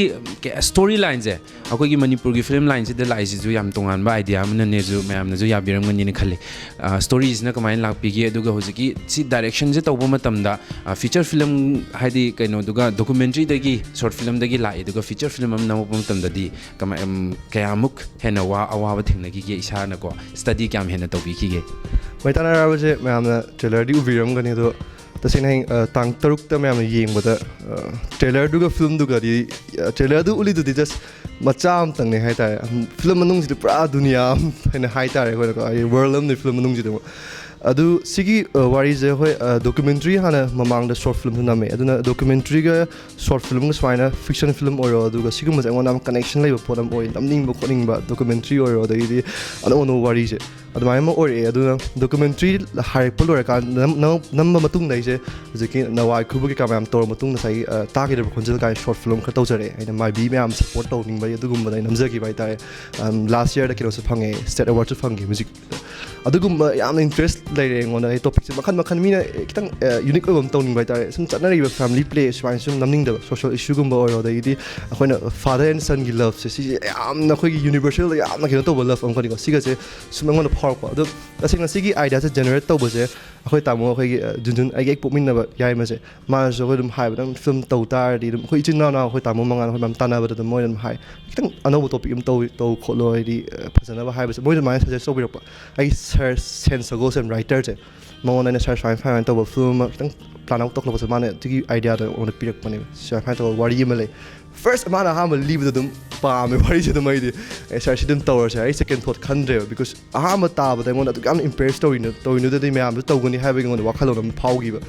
ꯁ꯭ꯇꯣꯔꯤ ꯂꯥꯏꯟꯁꯦ ꯑꯩꯈꯣꯏꯒꯤ ꯃꯅꯤꯄꯨꯔꯒꯤ ꯐꯤꯂꯝ ꯂꯥꯏꯟꯁꯤꯗ ꯂꯥꯛꯏꯁꯤꯁꯨ ꯌꯥꯝ ꯇꯣꯉꯥꯟꯕ ꯑꯥꯏꯗꯤꯌꯥ ꯑꯃꯅꯅꯦꯁꯨ ꯃꯌꯥꯝꯅꯁꯨ ꯌꯥꯕꯤꯔꯝꯒꯅꯤꯅ ꯈꯜꯂꯤ꯫ ꯑ, ꯁ꯭ꯇꯣꯔꯤꯁꯤꯅ ꯀꯃꯥꯏꯅ ꯂꯥꯛꯄꯤꯒꯦ, ꯑꯗꯨꯒ ꯍꯧꯖꯤꯛꯀꯤ ꯁꯤ ꯗꯥꯏꯔꯦꯛꯁꯟꯁꯦ ꯇꯧꯕ ꯃꯇꯝꯗ, ꯑ, ꯐꯤꯆꯔ ꯐꯤꯂꯝ ꯍꯥꯏꯗꯤ ꯀꯩꯅꯣꯗꯨꯒ, ꯗꯣꯀꯨꯃꯦꯟꯇ꯭ꯔꯤꯗꯒꯤ, ꯁꯣꯔꯠ ꯐꯤꯂꯝꯗꯒꯤ ꯂꯥꯛꯏ, ꯑꯗꯨꯒ ꯐꯤꯆꯔ ꯐꯤꯂꯝ ꯑꯃ ꯅꯝꯃꯛꯄ ꯃꯇꯝꯗꯗꯤ ꯀꯃꯥꯏ-, ꯎꯝ, ꯀꯌꯥꯃꯨꯛ ꯍꯦꯟꯅ ꯋꯥ-, ꯑꯋꯥꯕ ꯊꯦꯡꯅꯈꯤꯒꯦ? ꯏꯁꯥꯅꯀꯣ ꯁ꯭ꯇꯗꯤ ꯀꯌꯥꯝ ꯍꯦꯟꯅ ꯇꯧꯕꯤꯈꯤꯒꯦ? ꯃꯩꯇꯥꯟ ꯑꯔꯥꯕꯁꯦ ꯃꯌꯥꯝꯅ ꯇ꯭ꯔꯦꯂꯔꯗꯤ ꯎꯕꯤꯔꯝꯒꯅꯤ, ꯑꯗꯣ ꯇꯁꯦꯡꯅ ꯍꯌꯦꯡ, ꯑ, ꯇꯥꯡ ꯇꯔꯨꯛꯇ ꯃꯌꯥꯝꯅ ꯌꯦꯡꯕꯗ, ꯑ, ꯇ꯭ꯔꯦꯂꯔꯗꯨꯒ ꯐꯤꯂꯝꯗꯨꯒꯗꯤ, ꯑ, ꯇ꯭ꯔꯦꯂꯔꯗꯨ ꯎꯠꯂꯤꯗꯨꯗꯤ ꯖꯁ ꯃꯆꯥ ꯑꯃꯇꯪꯅꯦ ꯍꯥꯏꯇꯥꯔꯦ꯫ ꯐꯤꯂꯝ ꯃꯅꯨꯡꯁꯤꯗꯤ ꯄꯨꯔꯥ ꯗꯨꯅꯤꯌꯥ ꯑꯃ ꯍꯥꯏꯅ ꯍꯥꯏꯇꯥꯔꯦ ꯑꯩꯈꯣꯏꯅꯀꯣ, ꯍꯥꯏꯗꯤ ꯋꯥꯔꯜ ꯑꯃꯅꯤ ꯐꯤꯂꯝ ꯃꯅꯨꯡꯁꯤꯗꯤ ꯑꯃꯨꯛ꯫ ꯑꯗꯨ ꯁꯤꯒꯤ ꯑ, ꯋꯥꯔꯤꯁꯦ ꯍꯣꯏ, ꯗꯣꯀꯨꯃꯦꯟꯇ꯭ꯔꯤ ꯍꯥꯟꯅ ꯃꯃꯥꯡꯗ ꯁꯣꯔꯠ ꯐꯤꯂꯝꯁꯨ ꯅꯝꯃꯦ꯫ ꯑꯗꯨꯅ ꯗꯣꯀꯨꯃꯦꯟꯇ꯭ꯔꯤꯒ ꯁꯣꯔꯠ ꯐꯤꯂꯝꯒ ꯁꯨꯃꯥꯏꯅ ꯐꯤꯛꯁꯟ ꯐꯤꯂꯝ ꯑꯣꯏꯔꯣ, ꯑꯗꯨꯒ ꯁꯤꯒꯨꯝꯕꯁꯦ ꯑꯩꯉꯣꯟꯗ ꯌꯥꯝ ꯀꯅꯦꯛꯁꯟ ꯂꯩꯕ ꯄꯣꯠ ꯑꯃ ꯑꯣꯏ, ꯅꯝꯅꯤꯡꯕ ꯈꯣꯠꯅꯤꯡꯕ ꯗꯣꯀꯨꯃꯦꯟꯇ꯭ꯔꯤ ꯑꯣꯏꯔꯣ, ꯑꯗꯒꯤꯗꯤ ꯑꯅꯧ ꯑꯅꯧꯕ ꯋꯥꯔꯤꯁꯦ ꯑꯗꯨꯃꯥꯏꯅ ꯑꯃ ꯑꯣꯏꯔꯛꯑꯦ꯫ ꯑꯗꯨꯅ ꯗꯣꯀꯨꯃꯦꯟꯇ꯭ꯔꯤ ꯍꯥꯏꯔꯛꯄ ꯂꯣꯏꯔꯀꯥꯟꯗ ꯅꯝ-, ꯅꯝ-, ꯅꯝꯕ ꯃꯇꯨꯡꯗ ꯑꯩꯁꯦ ꯍꯧꯖꯤꯛꯀꯤ ꯅꯋꯥꯏ ꯈꯨꯕꯒꯤ ꯀꯌꯥ ꯃꯌꯥꯝ ꯇꯧꯔ ꯃꯇꯨꯡꯗ ꯉꯁꯥꯏꯒꯤ, ꯑ, ꯇꯥꯈꯤꯗ꯭ꯔꯕ ꯈꯣꯟꯖꯦꯜ ꯀꯥꯏꯅ ꯁꯣꯔꯠ ꯐꯤꯂꯝ ꯈꯔ ꯇꯧꯖꯔꯛꯑꯦ꯫ ꯑꯩꯅ ꯃꯥꯏꯕꯤ ꯃꯌꯥꯝ ꯁꯞꯄꯣꯔꯠ ꯇꯧꯅꯤꯡꯕꯒꯤ ꯑꯗꯨꯒꯨꯝꯕꯗ ꯑꯩ ꯅꯝꯖꯈꯤꯕ ꯍꯥꯏꯇꯥꯔꯦ꯫ ꯂꯥꯁ ꯌꯔꯗ ꯀꯩꯅꯣꯁꯨ ꯐꯪꯉꯦ, ꯁ꯭ꯇꯦꯠ ꯑꯦꯋꯥꯔꯗꯁꯨ ꯐꯪꯈꯤ ꯃ꯭ꯌꯨꯖꯤꯛ꯫ ꯑꯗꯨꯒꯨꯝꯕ ꯌꯥꯝꯅ ꯏꯟꯇꯔꯦꯁ ꯂꯩꯔꯦ ꯑꯩꯉꯣꯟꯗ꯫ ꯑꯩ ꯇꯣꯄꯤꯛꯁꯦ ꯃꯈꯜ ꯃꯈꯜ, ꯃꯤꯅ ꯈꯤꯇꯪ ꯌꯨꯅꯤꯛ ꯑꯣꯏꯕ ꯑꯃ ꯇꯧꯅꯤꯡꯕ ꯍꯥꯏꯇꯥꯔꯦ꯫ ꯁꯨꯝ ꯆꯠꯅꯔꯤꯕ ꯐꯦꯃꯤꯂꯤ ꯄ꯭ꯂꯦ ꯁꯨꯃꯥꯏꯅ ꯁꯨꯝ ꯅꯝꯅꯤꯡꯗꯕ, ꯁꯣꯁꯤꯌꯦꯜ ꯏꯁꯨꯒꯨꯝꯕ ꯑꯣꯏꯔꯣ, ꯑꯗꯒꯤꯗꯤ ꯑꯩꯈꯣꯏꯅ ꯐꯥꯗꯔ ꯑꯦꯟ ꯁꯟꯒꯤ ꯂꯞꯁꯦ, ꯁꯤꯁꯦ ꯌꯥꯝꯅ ꯑꯩꯈꯣꯏꯒꯤ ꯌꯨꯅꯤꯚꯔꯁꯦꯜꯗ ꯌꯥꯝꯅ ꯀꯩꯅꯣ ꯇꯧꯕ ꯂꯞ ꯑꯃꯈꯛꯅꯤꯀꯣ꯫ ꯁꯤꯒꯁꯦ ꯁꯨꯝ ꯑꯩꯉꯣꯟꯗ ꯐꯥꯎꯔꯛꯄ꯫ ꯑꯗꯣ ꯇꯁꯦꯡꯅ ꯁꯤꯒꯤ ꯑꯥꯏꯗꯤꯌꯥꯁꯦ ꯖꯦꯅꯦꯔꯦꯠ ꯇꯧꯕꯁꯦ ꯑꯩꯈꯣꯏ ꯇꯥꯃꯣ, ꯑꯩꯈꯣꯏꯒꯤ, ꯑ, ꯖꯨꯟꯖꯨꯟ, ꯑꯩꯒꯤ ꯍꯦꯛ ꯄꯣꯛꯃꯤꯟꯅꯕ ꯌꯥꯏꯃꯁꯦ, ꯃꯥꯅꯁꯨ ꯑꯩꯈꯣꯏ ꯑꯗꯨꯝ ꯍꯥꯏꯕ, "ꯅꯪ ꯐꯤꯂꯝ ꯇꯧ ꯇꯥꯔꯗꯤ ꯑꯗꯨꯝ ꯑꯩꯈꯣꯏ ꯏꯆꯤꯟ ꯏꯅꯥꯎꯅ ꯑꯩꯈꯣꯏ ꯇꯥꯃꯣ ꯃꯉꯥꯅ ꯑꯩꯈꯣꯏ ꯃꯌꯥꯝ ꯇꯥꯟꯅꯕꯗ ꯑꯗꯨꯝ ꯃꯣꯏꯅ ꯑꯗꯨꯝ ꯍꯥꯏ, ꯈꯤꯇꯪ ꯑꯅꯧꯕ ꯇꯣꯄꯤꯛ ꯑꯃ ꯇꯧ, ꯇꯧ ꯈꯣꯠꯂꯣ, ꯍꯥꯏꯗꯤ, ꯑ, ꯐꯖꯅꯕ ꯍꯥꯏꯕꯁꯦ ꯃꯣꯏ ꯑꯗꯨꯃꯥꯏꯅ ꯁꯖꯦꯁ ꯇꯧꯕꯤꯔꯛꯄ꯫ ꯑꯩ ꯁꯥꯔ ꯁꯦꯟ ꯁꯒꯣꯜꯁꯦꯝ ꯔꯥꯏꯇꯔꯁꯦ, ꯃꯉꯣꯟꯗ ꯑꯩꯅ ꯁꯥꯔ ꯁꯨꯃꯥꯏꯅ ꯁꯨꯃꯥꯏꯅ ꯇꯧꯕ ꯐꯤꯂꯝ ꯑꯃ ꯈꯤꯇꯪ ꯄ꯭ꯂꯥꯟ ꯑꯥꯎꯠ ꯇꯧꯈꯠꯂꯛꯄꯁꯦ ꯃꯥꯅ ꯑꯗꯨꯒꯤ ꯑꯥꯏꯗꯤꯌꯥꯗꯣ ꯑꯩꯉꯣꯟꯗ ꯄꯤꯔꯛꯄꯅꯦꯕ꯫ ꯁꯨꯃꯥꯏꯅ ꯇꯧꯕ ꯋꯥꯔꯤ ꯑꯃ ꯂꯩ꯫ ꯐꯥꯔꯁ ꯃꯥꯅ ꯑꯍꯥꯟꯕ ꯂꯤꯕꯗ ꯑꯗꯨꯝ ꯄꯥꯝꯃꯦ ꯋꯥꯔꯤꯁꯦ ꯑꯗꯨꯝ꯫ ꯑꯩꯗꯤ, "ꯑꯦ ꯁꯥꯔ, ꯁꯤ ꯑꯗꯨꯝ ꯇꯧꯔꯁꯦ", ꯑꯩ ꯁꯦꯀꯦꯟ ꯊꯣꯠ ꯈꯟꯗ꯭ꯔꯦꯕ, ꯕꯤꯀꯣꯁ ꯑꯍꯥꯟꯕ ꯇꯥꯕꯗ ꯑꯩꯉꯣꯟꯗ ꯑꯗꯨꯛ ꯌꯥꯝꯅ ꯏꯝꯄ꯭ꯔꯦꯁ ꯇꯧꯔꯤꯅꯣ, ꯇꯧꯔꯤꯅꯣꯗꯗꯤ ꯃꯌꯥꯝꯁꯨ ꯇꯧꯒꯅꯤ ꯍꯥꯏꯕꯒꯤ ꯑꯩꯉꯣꯟꯗ ꯋꯥꯈꯜꯂꯣꯟ ꯑꯃ ꯐꯥꯎꯈꯤꯕ꯫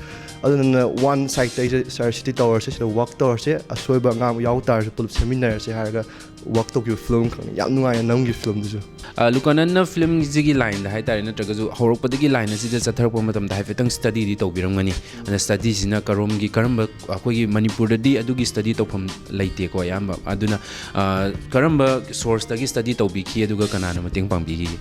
ꯑꯗꯨꯅ ꯋꯥꯟ ꯁꯥꯏꯠꯇ ꯑꯩꯁꯦ, "ꯁꯥꯔ, ꯁꯤꯗꯤ ꯇꯧꯔꯁꯦ, ꯁꯤꯗ ꯋꯥꯛ ꯇꯧꯔꯁꯦ, ꯑꯁꯣꯏꯕ ꯑꯉꯥꯡ ꯌꯥꯎ ꯇꯥꯔꯁꯨ ꯄꯨꯂꯞ ꯁꯦꯝꯃꯤꯟꯅꯔꯁꯦ" ꯍꯥꯏꯔꯒ ꯋꯥꯛ ꯇꯧꯈꯤꯕ ꯐꯤꯂꯝ ꯑꯃꯈꯛꯅꯤ꯫ ꯌꯥꯝ ꯅꯨꯡꯉꯥꯏꯅ ꯅꯝꯈꯤꯕ ꯐꯤꯂꯝꯗꯨꯁꯨ꯫ ꯑ, ꯂꯨꯀꯥꯅꯟꯅ ꯐꯤꯂꯝꯁꯤꯒꯤ ꯂꯥꯏꯟꯗ ꯍꯥꯏꯇꯥꯔꯦ, ꯅꯠꯇ꯭ꯔꯒꯁꯨ ꯍꯧꯔꯛꯄꯗꯒꯤ ꯂꯥꯏꯟ ꯑꯁꯤꯗ ꯆꯠꯊꯔꯛꯄ ꯃꯇꯝꯗ ꯍꯥꯏꯐꯦꯠꯇꯪ ꯁ꯭ꯇꯗꯤꯗꯤ ꯇꯧꯕꯤꯔꯝꯒꯅꯤ꯫ ꯑꯗ ꯁ꯭ꯇꯗꯤꯁꯤꯅ ꯀꯔꯣꯝꯒꯤ, ꯀꯔꯝꯕ, ꯑꯩꯈꯣꯏꯒꯤ ꯃꯅꯤꯄꯨꯔꯗꯗꯤ ꯑꯗꯨꯒꯤ ꯁ꯭ꯇꯗꯤ ꯇꯧꯐꯝ ꯂꯩꯇꯦꯀꯣ ꯑꯌꯥꯝꯕ꯫ ꯑꯗꯨꯅ, ꯑ, ꯀꯔꯝꯕ ꯁꯣꯔꯁꯇꯒꯤ ꯁ꯭ꯇꯗꯤ ꯇꯧꯕꯤꯈꯤ, ꯑꯗꯨꯒ ꯀꯅꯥꯅ ꯃꯇꯦꯡ ꯄꯥꯡꯕꯤꯈꯤꯒꯦ?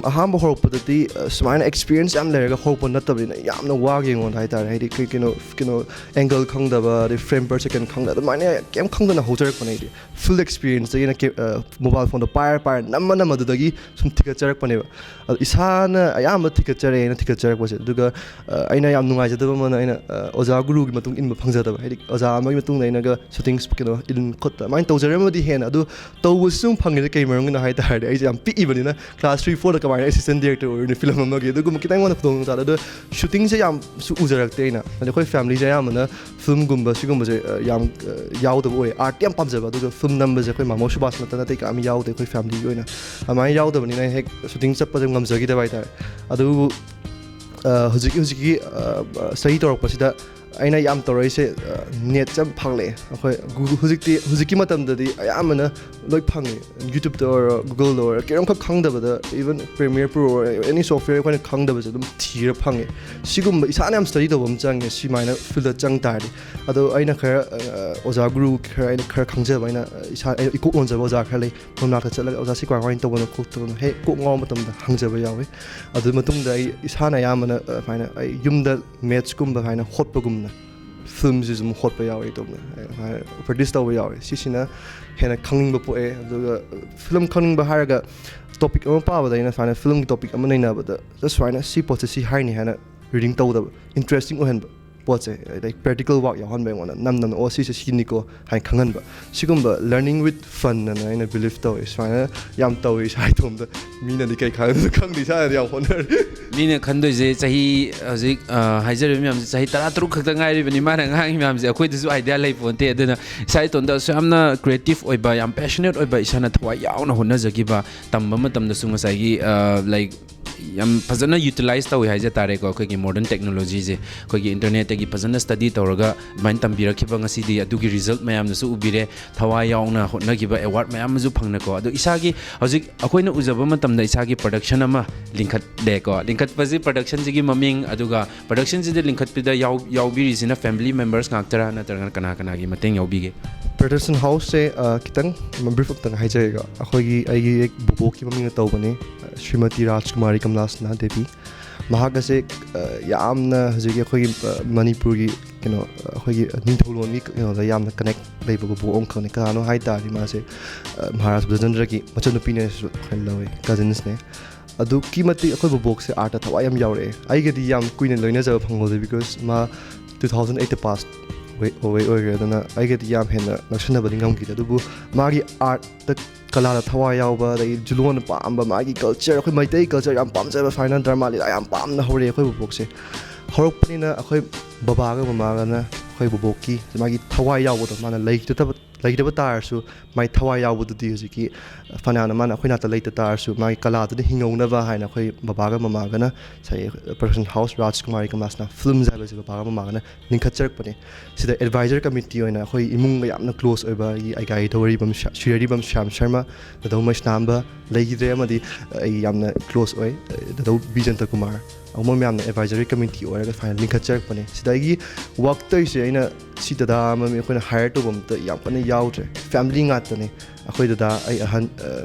ꯑꯍꯥꯟꯕ ꯍꯧꯔꯛꯄꯗꯗꯤ, ꯑ, ꯁꯨꯃꯥꯏꯅ ꯑꯦꯛꯁꯄꯤꯔꯤꯌꯦꯟꯁ ꯌꯥꯝ ꯂꯩꯔꯒ ꯍꯧꯔꯛꯄ ꯅꯠꯇꯕꯅꯤꯅ ꯌꯥꯝꯅ ꯋꯥꯈꯤ ꯑꯩꯉꯣꯟꯗ ꯍꯥꯏꯇꯥꯔꯦ꯫ ꯍꯥꯏꯗꯤ ꯀꯩ-, ꯀꯩꯅꯣ, ꯀꯩꯅꯣ, ꯑꯦꯡꯒꯜ ꯈꯪꯗꯕ, ꯑꯗꯩ ꯐ꯭ꯔꯦꯝ ꯄꯔ ꯁꯦꯀꯦꯟ ꯈꯪꯗꯕ, ꯑꯗꯨꯃꯥꯏꯅ ꯀꯩꯝ ꯈꯪꯗꯅ ꯍꯧꯖꯔꯛꯄꯅꯦ ꯑꯩꯗꯤ꯫ ꯐꯤꯜꯗ ꯑꯦꯛꯁꯄꯤꯔꯤꯌꯦꯟꯁꯇꯒꯤ ꯑꯩꯅ ꯀꯦ-, ꯑ, ꯃꯣꯕꯥꯏꯜ ꯐꯣꯟꯗꯣ ꯄꯥꯏꯔ ꯄꯥꯏꯔ ꯅꯝꯃ ꯅꯝꯃ ꯑꯗꯨꯗꯒꯤ ꯁꯨꯝ ꯊꯤꯒꯠꯆꯔꯛꯄꯅꯦꯕ꯫ ꯑꯗꯣ ꯏꯁꯥꯅ ꯑꯌꯥꯝꯕ ꯊꯤꯒꯠꯆꯔꯛꯑꯦ, ꯑꯩꯅ ꯊꯤꯒꯠꯆꯔꯛꯄꯁꯦ꯫ ꯑꯗꯨꯒ, ꯑ, ꯑꯩꯅ ꯌꯥꯝ ꯅꯨꯡꯉꯥꯏꯖꯗꯕ ꯑꯃꯅ, ꯑꯩꯅ, ꯑ, ꯑꯣꯖꯥ ꯒꯨꯔꯨꯒꯤ ꯃꯇꯨꯡ ꯏꯟꯕ ꯐꯪꯖꯗꯕ, ꯍꯥꯏꯗꯤ ꯑꯣꯖꯥ ꯑꯃꯒꯤ ꯃꯇꯨꯡꯗ ꯑꯩꯅꯒ ꯁꯨꯇꯤꯡ, ꯀꯩꯅꯣ, ꯏꯟ ꯈꯣꯠꯇ ꯑꯗꯨꯃꯥꯏꯅ ꯇꯧꯖꯔꯝꯃꯗꯤ ꯍꯦꯟꯅ꯫ ꯑꯗꯨ ꯇꯧꯕꯁꯨ ꯑꯗꯨꯝ ꯐꯪꯉꯤꯗ꯫ ꯀꯩ ꯃꯔꯝꯒꯤꯅꯣ ꯍꯥꯏ ꯇꯥꯔꯗꯤ, ꯑꯩꯁꯦ ꯌꯥꯝ ꯄꯤꯛꯏꯕꯅꯤꯅ, ꯀ꯭ꯂꯥꯁ ꯊ꯭ꯔꯤ ꯐꯣꯔꯗ ꯁꯨꯃꯥꯏꯅ ꯑꯦꯁꯤꯁꯇꯦꯟ ꯗꯤꯔꯦꯛꯇꯔ ꯑꯣꯏꯔꯅꯤ ꯐꯤꯂꯝ ꯑꯃꯒꯤ, ꯑꯗꯨꯒꯨꯝꯕ ꯈꯤꯇꯪ ꯑꯩꯉꯣꯟꯗ ꯈꯨꯗꯣꯡ ꯆꯥꯗꯦ꯫ ꯑꯗꯣ ꯁꯨꯇꯤꯡꯁꯦ ꯌꯥꯝꯁꯨ ꯎꯖꯔꯛꯇꯦ ꯑꯩꯅ, ꯍꯥꯏꯗꯤ ꯑꯩꯈꯣꯏ ꯐꯦꯃꯤꯂꯤꯁꯦ ꯑꯌꯥꯝꯕꯅ ꯐꯤꯂꯝꯒꯨꯝꯕ ꯁꯤꯒꯨꯝꯕꯁꯦ ꯑ, ꯌꯥꯝ ꯑ, ꯌꯥꯎꯗꯕ ꯑꯣꯏ꯫ ꯑꯥꯔꯠꯇꯤ ꯌꯥꯝ ꯄꯥꯝꯖꯕ, ꯑꯗꯨꯒ ꯐꯤꯂꯝ ꯅꯝꯕꯁꯦ ꯑꯩꯈꯣꯏ ꯃꯥꯃꯣ ꯁꯨꯕꯥꯁ ꯅꯠꯇꯅ ꯑꯇꯩ ꯀꯅꯥꯝ ꯌꯥꯎꯗꯦ ꯑꯩꯈꯣꯏ ꯐꯦꯃꯤꯂꯤꯒꯤ ꯑꯣꯏꯅ꯫ ꯑꯗꯨꯃꯥꯏꯅ ꯌꯥꯎꯗꯕꯅꯤꯅ ꯍꯦꯛ ꯁꯨꯇꯤꯡ ꯆꯠꯄꯁꯦ ꯉꯝꯖꯈꯤꯗꯕ ꯍꯥꯏꯇꯥꯔꯦ꯫ ꯑꯗꯨꯕꯨ ꯑ, ꯍꯧꯖꯤꯛ ꯍꯧꯖꯤꯛꯀꯤ ꯁ꯭ꯇꯗꯤ ꯇꯧꯔꯛꯄꯁꯤꯗ ꯑꯩꯅ ꯌꯥꯝ ꯇꯧꯔꯛꯏꯁꯦ, ꯅꯦꯠꯁꯦ ꯌꯥꯝ ꯐꯒꯠꯂꯛꯑꯦ꯫ ꯑꯩꯈꯣꯏ ꯒꯨ- ꯍꯧꯖꯤꯛꯇꯤ, ꯍꯧꯖꯤꯛꯀꯤ ꯃꯇꯝꯗꯗꯤ ꯑꯌꯥꯝꯕꯅ ꯂꯣꯏ ꯐꯪꯉꯦ, ꯌꯨꯇ꯭ꯌꯨꯕꯇ ꯑꯣꯏꯔꯣ, ꯒꯨꯒꯜꯗ ꯑꯣꯏꯔꯣ, ꯀꯩꯅꯣꯝꯈꯛ ꯈꯪꯗꯕꯗ, ꯏꯚꯟ ꯄ꯭ꯔꯤꯃꯤꯌꯔ ꯄ꯭ꯔꯣ ꯑꯣꯏꯔꯣ, ꯑꯦꯅꯤ ꯁꯣꯐꯋꯦꯌꯔ ꯑꯩꯈꯣꯏꯅ ꯈꯪꯗꯕꯁꯦ ꯑꯗꯨꯝ ꯊꯤꯔ ꯐꯪꯉꯦ꯫ ꯁꯤꯒꯨꯝꯕ ꯏꯁꯥꯅ ꯌꯥꯝ ꯁ꯭ꯇꯗꯤ ꯇꯧꯕ ꯑꯃ ꯆꯪꯉꯦ, ꯁꯤꯃꯥꯏꯅ ꯐꯤꯜꯗ ꯆꯪ ꯇꯥꯔꯗꯤ꯫ ꯑꯗꯣ ꯑꯩꯅ ꯈꯔ ꯑ, ꯑꯣꯖꯥ ꯒꯨꯔꯨ ꯈꯔ ꯑꯩꯅ ꯈꯔ ꯈꯪꯖꯕ, ꯑꯩꯅ ꯑ, ꯏꯁꯥ ꯑꯩ ꯏꯀꯣꯛ ꯂꯣꯟꯖꯕ ꯑꯣꯖꯥ ꯈꯔ ꯂꯩ, ꯃꯣꯏ ꯃꯅꯥꯛꯇ ꯆꯠꯂꯒ "ꯑꯣꯖꯥ ꯁꯤ ꯀꯃꯥꯏ ꯀꯃꯥꯏꯅ ꯇꯧꯕꯅꯣ ꯈꯣꯠꯇꯕꯅꯣ?" ꯍꯦꯛ ꯀꯣꯛ ꯉꯥꯎꯕ ꯃꯇꯝꯗ ꯍꯪꯖꯕ ꯌꯥꯎꯋꯤ꯫ ꯑꯗꯨ ꯃꯇꯨꯡꯗ ꯑꯩ ꯏꯁꯥꯅ ꯑꯌꯥꯝꯕꯅ ꯑ, ꯁꯨꯃꯥꯏꯅ ꯑꯩ ꯌꯨꯝꯗ ꯃꯦꯠꯁꯀꯨꯝꯕ ꯁꯨꯃꯥꯏꯅ ꯍꯣꯠꯄꯒꯨꯝꯅ ꯐꯤꯂꯝꯁꯤꯁꯨ ꯑꯗꯨꯝ ꯍꯣꯠꯄ ꯌꯥꯎꯋꯦ, ꯑꯗꯨꯝ ꯄ꯭ꯔꯦꯛꯇꯤꯁ ꯇꯧꯕ ꯌꯥꯎꯋꯦ꯫ ꯁꯤꯁꯤꯅ ꯍꯦꯟꯅ ꯈꯪꯅꯤꯡꯕ ꯄꯣꯛꯑꯦ꯫ ꯑꯗꯨꯒ ꯐꯤꯂꯝ ꯈꯪꯅꯤꯡꯕ ꯍꯥꯏꯔꯒ ꯇꯣꯄꯤꯛ ꯑꯃ ꯄꯥꯕꯗ ꯑꯩꯅ ꯁꯨꯃꯥꯏꯅ ꯐꯤꯂꯝꯒꯤ ꯇꯣꯄꯤꯛ ꯑꯃ ꯅꯩꯅꯕꯗ just ꯁꯨꯃꯥꯏꯅ ꯁꯤ ꯄꯣꯠꯁꯦ ꯁꯤ ꯍꯥꯏꯅꯤ ꯍꯥꯏꯅ ꯔꯤꯗꯤꯡ ꯇꯧꯗꯕ, ꯏꯟꯇꯔꯦꯁꯇꯤꯡ ꯑꯣꯏꯍꯟꯕ ꯄꯣꯠꯁꯦ, ꯂꯥꯏꯛ ꯄ꯭ꯔꯦꯛꯇꯤꯀꯦꯜ ꯋꯥꯛ ꯌꯥꯎꯍꯟꯕ ꯑꯩꯉꯣꯟꯗ ꯅꯝ ꯅꯝꯅ, "ꯑꯣ, ꯁꯤꯁꯦ ꯁꯤꯅꯤꯀꯣ" ꯍꯥꯏꯅ ꯈꯪꯍꯟꯕ꯫ ꯁꯤꯒꯨꯝꯕ learning with fun ꯑꯅ ꯑꯩꯅ ꯕꯤꯂꯤꯐ ꯇꯧꯋꯦ꯫ ꯁꯨꯃꯥꯏꯅ ꯌꯥꯝ ꯇꯧꯋꯦ ꯏꯁꯥ ꯏꯇꯣꯝꯇ꯫ ꯃꯤꯅꯗꯤ ꯀꯩ ꯈꯪꯗꯣꯏꯅꯣ ꯈꯪꯗꯦ, ꯏꯁꯥꯅꯗꯤ ꯌꯥꯝ ꯍꯣꯠꯅꯔꯦ꯫ ꯃꯤꯅ ꯈꯟꯗꯣꯏꯁꯦ ꯆꯍꯤ ꯍꯧꯖꯤꯛ ꯑ, ꯍꯥꯏꯖꯔꯤꯕ ꯃꯌꯥꯝꯁꯦ ꯆꯍꯤ ꯇꯔꯥ ꯇꯔꯨꯛ ꯈꯛꯇ ꯉꯥꯏꯔꯤꯕꯅꯤ, ꯃꯥꯅ ꯉꯥꯡꯉꯤ ꯃꯌꯥꯝꯁꯦ ꯑꯩꯈꯣꯏꯗꯁꯨ ꯑꯥꯏꯗꯤꯌꯥ ꯂꯩ ꯄꯣꯟꯇꯦ꯫ ꯑꯗꯨꯅ ꯏꯁꯥ ꯏꯇꯣꯝꯇ ꯑꯁꯨꯛ ꯌꯥꯝꯅ ꯀ꯭ꯔꯤꯌꯦꯇꯤꯞ ꯑꯣꯏꯕ, ꯌꯥꯝ ꯄꯦꯁꯅꯦꯠ ꯑꯣꯏꯕ, ꯏꯁꯥꯅ ꯊꯋꯥꯏ ꯌꯥꯎꯅ ꯍꯣꯠꯅꯖꯈꯤꯕ, ꯇꯝꯕ ꯃꯇꯝꯗꯁꯨ ꯉꯁꯥꯏꯒꯤ ꯂꯥꯏꯛ ꯌꯥꯝ ꯐꯖꯅ ꯌꯨꯇꯤꯂꯥꯏꯁ ꯇꯧꯋꯤ ꯍꯥꯏꯖ ꯇꯥꯔꯦꯀꯣ꯫ ꯑꯩꯈꯣꯏꯒꯤ ꯃꯣꯗꯔꯟ ꯇꯦꯛꯅꯣꯂꯣꯖꯤꯁꯦ ꯑꯩꯈꯣꯏꯒꯤ ꯏꯟꯇꯔꯅꯦꯠꯇꯒꯤ ꯐꯖꯅ ꯁ꯭ꯇꯗꯤ ꯇꯧꯔꯒ ꯑꯗꯨꯃꯥꯏꯅ ꯇꯝꯕꯤꯔꯛꯈꯤꯕ, ꯉꯁꯤꯗꯤ ꯑꯗꯨꯒꯤ ꯔꯤꯖꯜꯠ ꯃꯌꯥꯝꯗꯨꯁꯨ ꯎꯕꯤꯔꯦ꯫ ꯊꯋꯥꯏ ꯌꯥꯎꯅ ꯍꯣꯠꯅꯈꯤꯕ, ꯑꯦꯋꯥꯔꯗ ꯃꯌꯥꯝ ꯑꯃꯁꯨ ꯐꯪꯅꯀꯣ꯫ ꯑꯗꯣ ꯏꯁꯥꯒꯤ ꯍꯧꯖꯤꯛ ꯑꯩꯈꯣꯏꯅ ꯎꯖꯕ ꯃꯇꯝꯗ ꯏꯁꯥꯒꯤ ꯄ꯭ꯔꯗꯛꯁꯟ ꯑꯃ ꯂꯤꯡꯈꯠꯂꯦꯀꯣ꯫ ꯂꯤꯡꯈꯠꯄꯁꯤ, ꯄ꯭ꯔꯗꯛꯁꯟꯁꯤꯒꯤ ꯃꯃꯤꯡ, ꯑꯗꯨꯒ ꯄ꯭ꯔꯗꯛꯁꯟꯁꯤꯗ ꯂꯤꯡꯈꯠꯄꯗ ꯌꯥꯎ- ꯌꯥꯎꯕꯤꯔꯤꯁꯤꯅ ꯐꯦꯃꯤꯂꯤ ꯃꯦꯝꯕꯔꯁ ꯉꯥꯛꯇꯔꯥ, ꯅꯠꯇ꯭ꯔꯒꯅ ꯀꯅꯥ ꯀꯅꯥꯒꯤ ꯃꯇꯦꯡ ꯌꯥꯎꯕꯤꯒꯦ? ꯄ꯭ꯔꯗꯛꯁꯟ ꯍꯥꯎꯁꯁꯦ ꯑ, ꯈꯤꯇꯪ ꯕ꯭ꯔꯤꯐ ꯑꯝꯇꯪ ꯍꯥꯏꯖꯔꯒꯦꯀꯣ꯫ ꯑꯩꯈꯣꯏꯒꯤ, ꯑꯩꯒꯤ ꯍꯦꯛ ꯕꯣꯕꯣꯛꯀꯤ ꯃꯃꯤꯡꯅ ꯇꯧꯕꯅꯤ, ꯑ, ꯁ꯭ꯔꯤꯃꯇꯤ ꯔꯥꯖꯀꯨꯃꯥꯔꯤ ꯀꯃꯂꯥꯁꯅꯥ ꯗꯦꯕꯤ꯫ ꯃꯍꯥꯛ ꯑꯁꯦ ꯑ, ꯌꯥꯝꯅ ꯍꯧꯖꯤꯛꯀꯤ ꯑꯩꯈꯣꯏꯒꯤ ꯑ, ꯃꯅꯤꯄꯨꯔꯒꯤ ꯀꯩꯅꯣ, ꯑ, ꯑꯩꯈꯣꯏꯒꯤ ꯅꯤꯡꯊꯧꯔꯣꯟꯒꯤ ꯀꯩꯅꯣꯗ ꯌꯥꯝꯅ ꯀꯅꯦꯛ ꯂꯩꯕ ꯕꯣꯕꯣꯛ ꯑꯃꯈꯛꯅꯤ꯫ ꯀꯅꯥꯅꯣ ꯍꯥꯏ ꯇꯥꯔꯗꯤ ꯃꯥꯁꯦ ꯑ, ꯃꯍꯥꯔꯥꯖ ꯕ꯭ꯔꯖꯦꯟꯗ꯭ꯔꯒꯤ ꯃꯆꯟꯅꯨꯄꯤꯅꯦꯁꯨ ꯑꯩꯈꯣꯏꯅ ꯂꯧꯋꯦ, ꯀꯖꯤꯟꯁꯅꯦ꯫ ꯑꯗꯨꯛꯀꯤ ꯃꯇꯤꯛ ꯑꯩꯈꯣꯏ ꯕꯣꯕꯣꯛꯁꯦ ꯑꯥꯔꯠꯇ ꯊꯋꯥꯏ ꯌꯥꯝ ꯌꯥꯎꯔꯛꯑꯦ꯫ ꯑꯩꯒꯗꯤ ꯌꯥꯝ ꯀꯨꯏꯅ ꯂꯣꯏꯅꯖꯕ ꯐꯪꯍꯧꯗꯦ, ꯕꯤꯀꯣꯁ ꯃꯥ ꯇꯨ ꯊꯥꯎꯖꯟ ꯑꯩꯠꯇ ꯄꯥꯁ ꯑꯣꯏꯈ꯭ꯔꯦ꯫ ꯑꯗꯨꯅ ꯑꯩꯒꯗꯤ ꯌꯥꯝ ꯍꯦꯟꯅ ꯅꯛꯁꯟꯅꯕꯗꯤ ꯉꯝꯈꯤꯗꯦ꯫ ꯑꯗꯨꯕꯨ ꯃꯥꯒꯤ ꯑꯥꯔꯠꯇ ꯀꯂꯥꯗ ꯊꯋꯥꯏ ꯌꯥꯎꯕ, ꯑꯗꯒꯤ ꯖꯨꯂꯣꯟ ꯄꯥꯝꯕ, ꯃꯥꯒꯤ ꯀꯜꯆꯔ, ꯑꯩꯈꯣꯏ ꯃꯩꯇꯩ ꯀꯜꯆꯔ ꯌꯥꯝ ꯄꯥꯝꯖꯕ ꯁꯨꯃꯥꯏꯅ ꯗ꯭ꯔꯃꯥ ꯂꯤꯂꯥ ꯌꯥꯝ ꯄꯥꯝꯅ ꯍꯧꯔꯛꯑꯦ ꯑꯩꯈꯣꯏ ꯕꯣꯕꯣꯛꯁꯦ꯫ ꯍꯧꯔꯛꯄꯅꯤꯅ ꯑꯩꯈꯣꯏ ꯕꯕꯥꯒ ꯃꯃꯥꯒꯅ ꯑꯩꯈꯣꯏ ꯕꯣꯕꯣꯛꯀꯤ ꯃꯥꯒꯤ ꯊꯋꯥꯏ ꯌꯥꯎꯕꯗꯣ ꯃꯥꯅ ꯂꯩꯇꯕ ꯂꯩꯇꯕ ꯇꯥꯔꯁꯨ ꯃꯥꯏ ꯊꯋꯥꯏ ꯌꯥꯎꯕꯗꯨꯗꯤ ꯍꯧꯖꯤꯛꯀꯤ ꯐꯅꯌꯥꯝꯅ ꯃꯥꯅ ꯑꯩꯈꯣꯏ ꯅꯥꯛꯇ ꯂꯩꯇ ꯇꯥꯔꯁꯨ ꯃꯥꯒꯤ ꯀꯂꯥꯗꯨꯗ ꯍꯤꯡꯍꯧꯅꯕ ꯍꯥꯏꯅ ꯑꯩꯈꯣꯏ ꯕꯕꯥꯒ ꯃꯃꯥꯒꯅ ꯉꯁꯥꯏ production house ꯔꯥꯖꯀꯨꯃꯥꯔꯤ ꯀꯃꯂꯥꯁꯅꯥ Films ꯍꯥꯏꯕꯁꯦ ꯕꯕꯥꯒ ꯃꯃꯥꯒꯅ ꯂꯤꯡꯈꯠꯆꯔꯛꯄꯅꯦ꯫ ꯁꯤꯗ advisor committee ꯑꯣꯏꯅ ꯑꯩꯈꯣꯏ ꯏꯃꯨꯡꯒ ꯌꯥꯝꯅ close ꯑꯣꯏꯕ ꯑꯩꯒꯤ ꯑꯩꯒꯥꯏ ꯙꯧꯔꯤꯕꯝ ꯁ꯭ꯌꯥ-, ꯁꯤꯔꯔꯤꯕꯝ ꯁ꯭ꯌꯥꯝ ꯁꯔꯃ, ꯗꯥꯗꯧ ꯃꯩꯁꯅꯥꯝꯕ ꯂꯩꯈꯤꯗ꯭ꯔꯦ, ꯑꯃꯗꯤ ꯑꯩ ꯌꯥꯝꯅ close ꯑꯣꯏ, ꯗꯥꯗꯧ ꯕꯤ ꯖꯟꯇ ꯀꯨꯃꯥꯔ, ꯑꯃ ꯃꯌꯥꯝꯅ advisory committee ꯑꯣꯏꯔꯒ ꯁꯨꯃꯥꯏꯅ ꯂꯤꯡꯈꯠꯆꯔꯛꯄꯅꯦ꯫ ꯁꯤꯗ ꯑꯩꯒꯤ work ꯇꯧꯔꯤꯁꯦ ꯑꯩꯅ ꯁꯤ ꯗꯗꯥ ꯑꯃ ꯃꯤ ꯑꯩꯈꯣꯏꯅ hire ꯇꯧꯕ ꯑꯝꯇ ꯌꯥꯝ ꯀꯟꯅ ꯌꯥꯎꯗ꯭ꯔꯦ, family ꯉꯥꯛꯇꯅꯦ꯫ ꯑꯩꯈꯣꯏ ꯗꯗꯥ, ꯑꯩ ꯑꯍꯟ,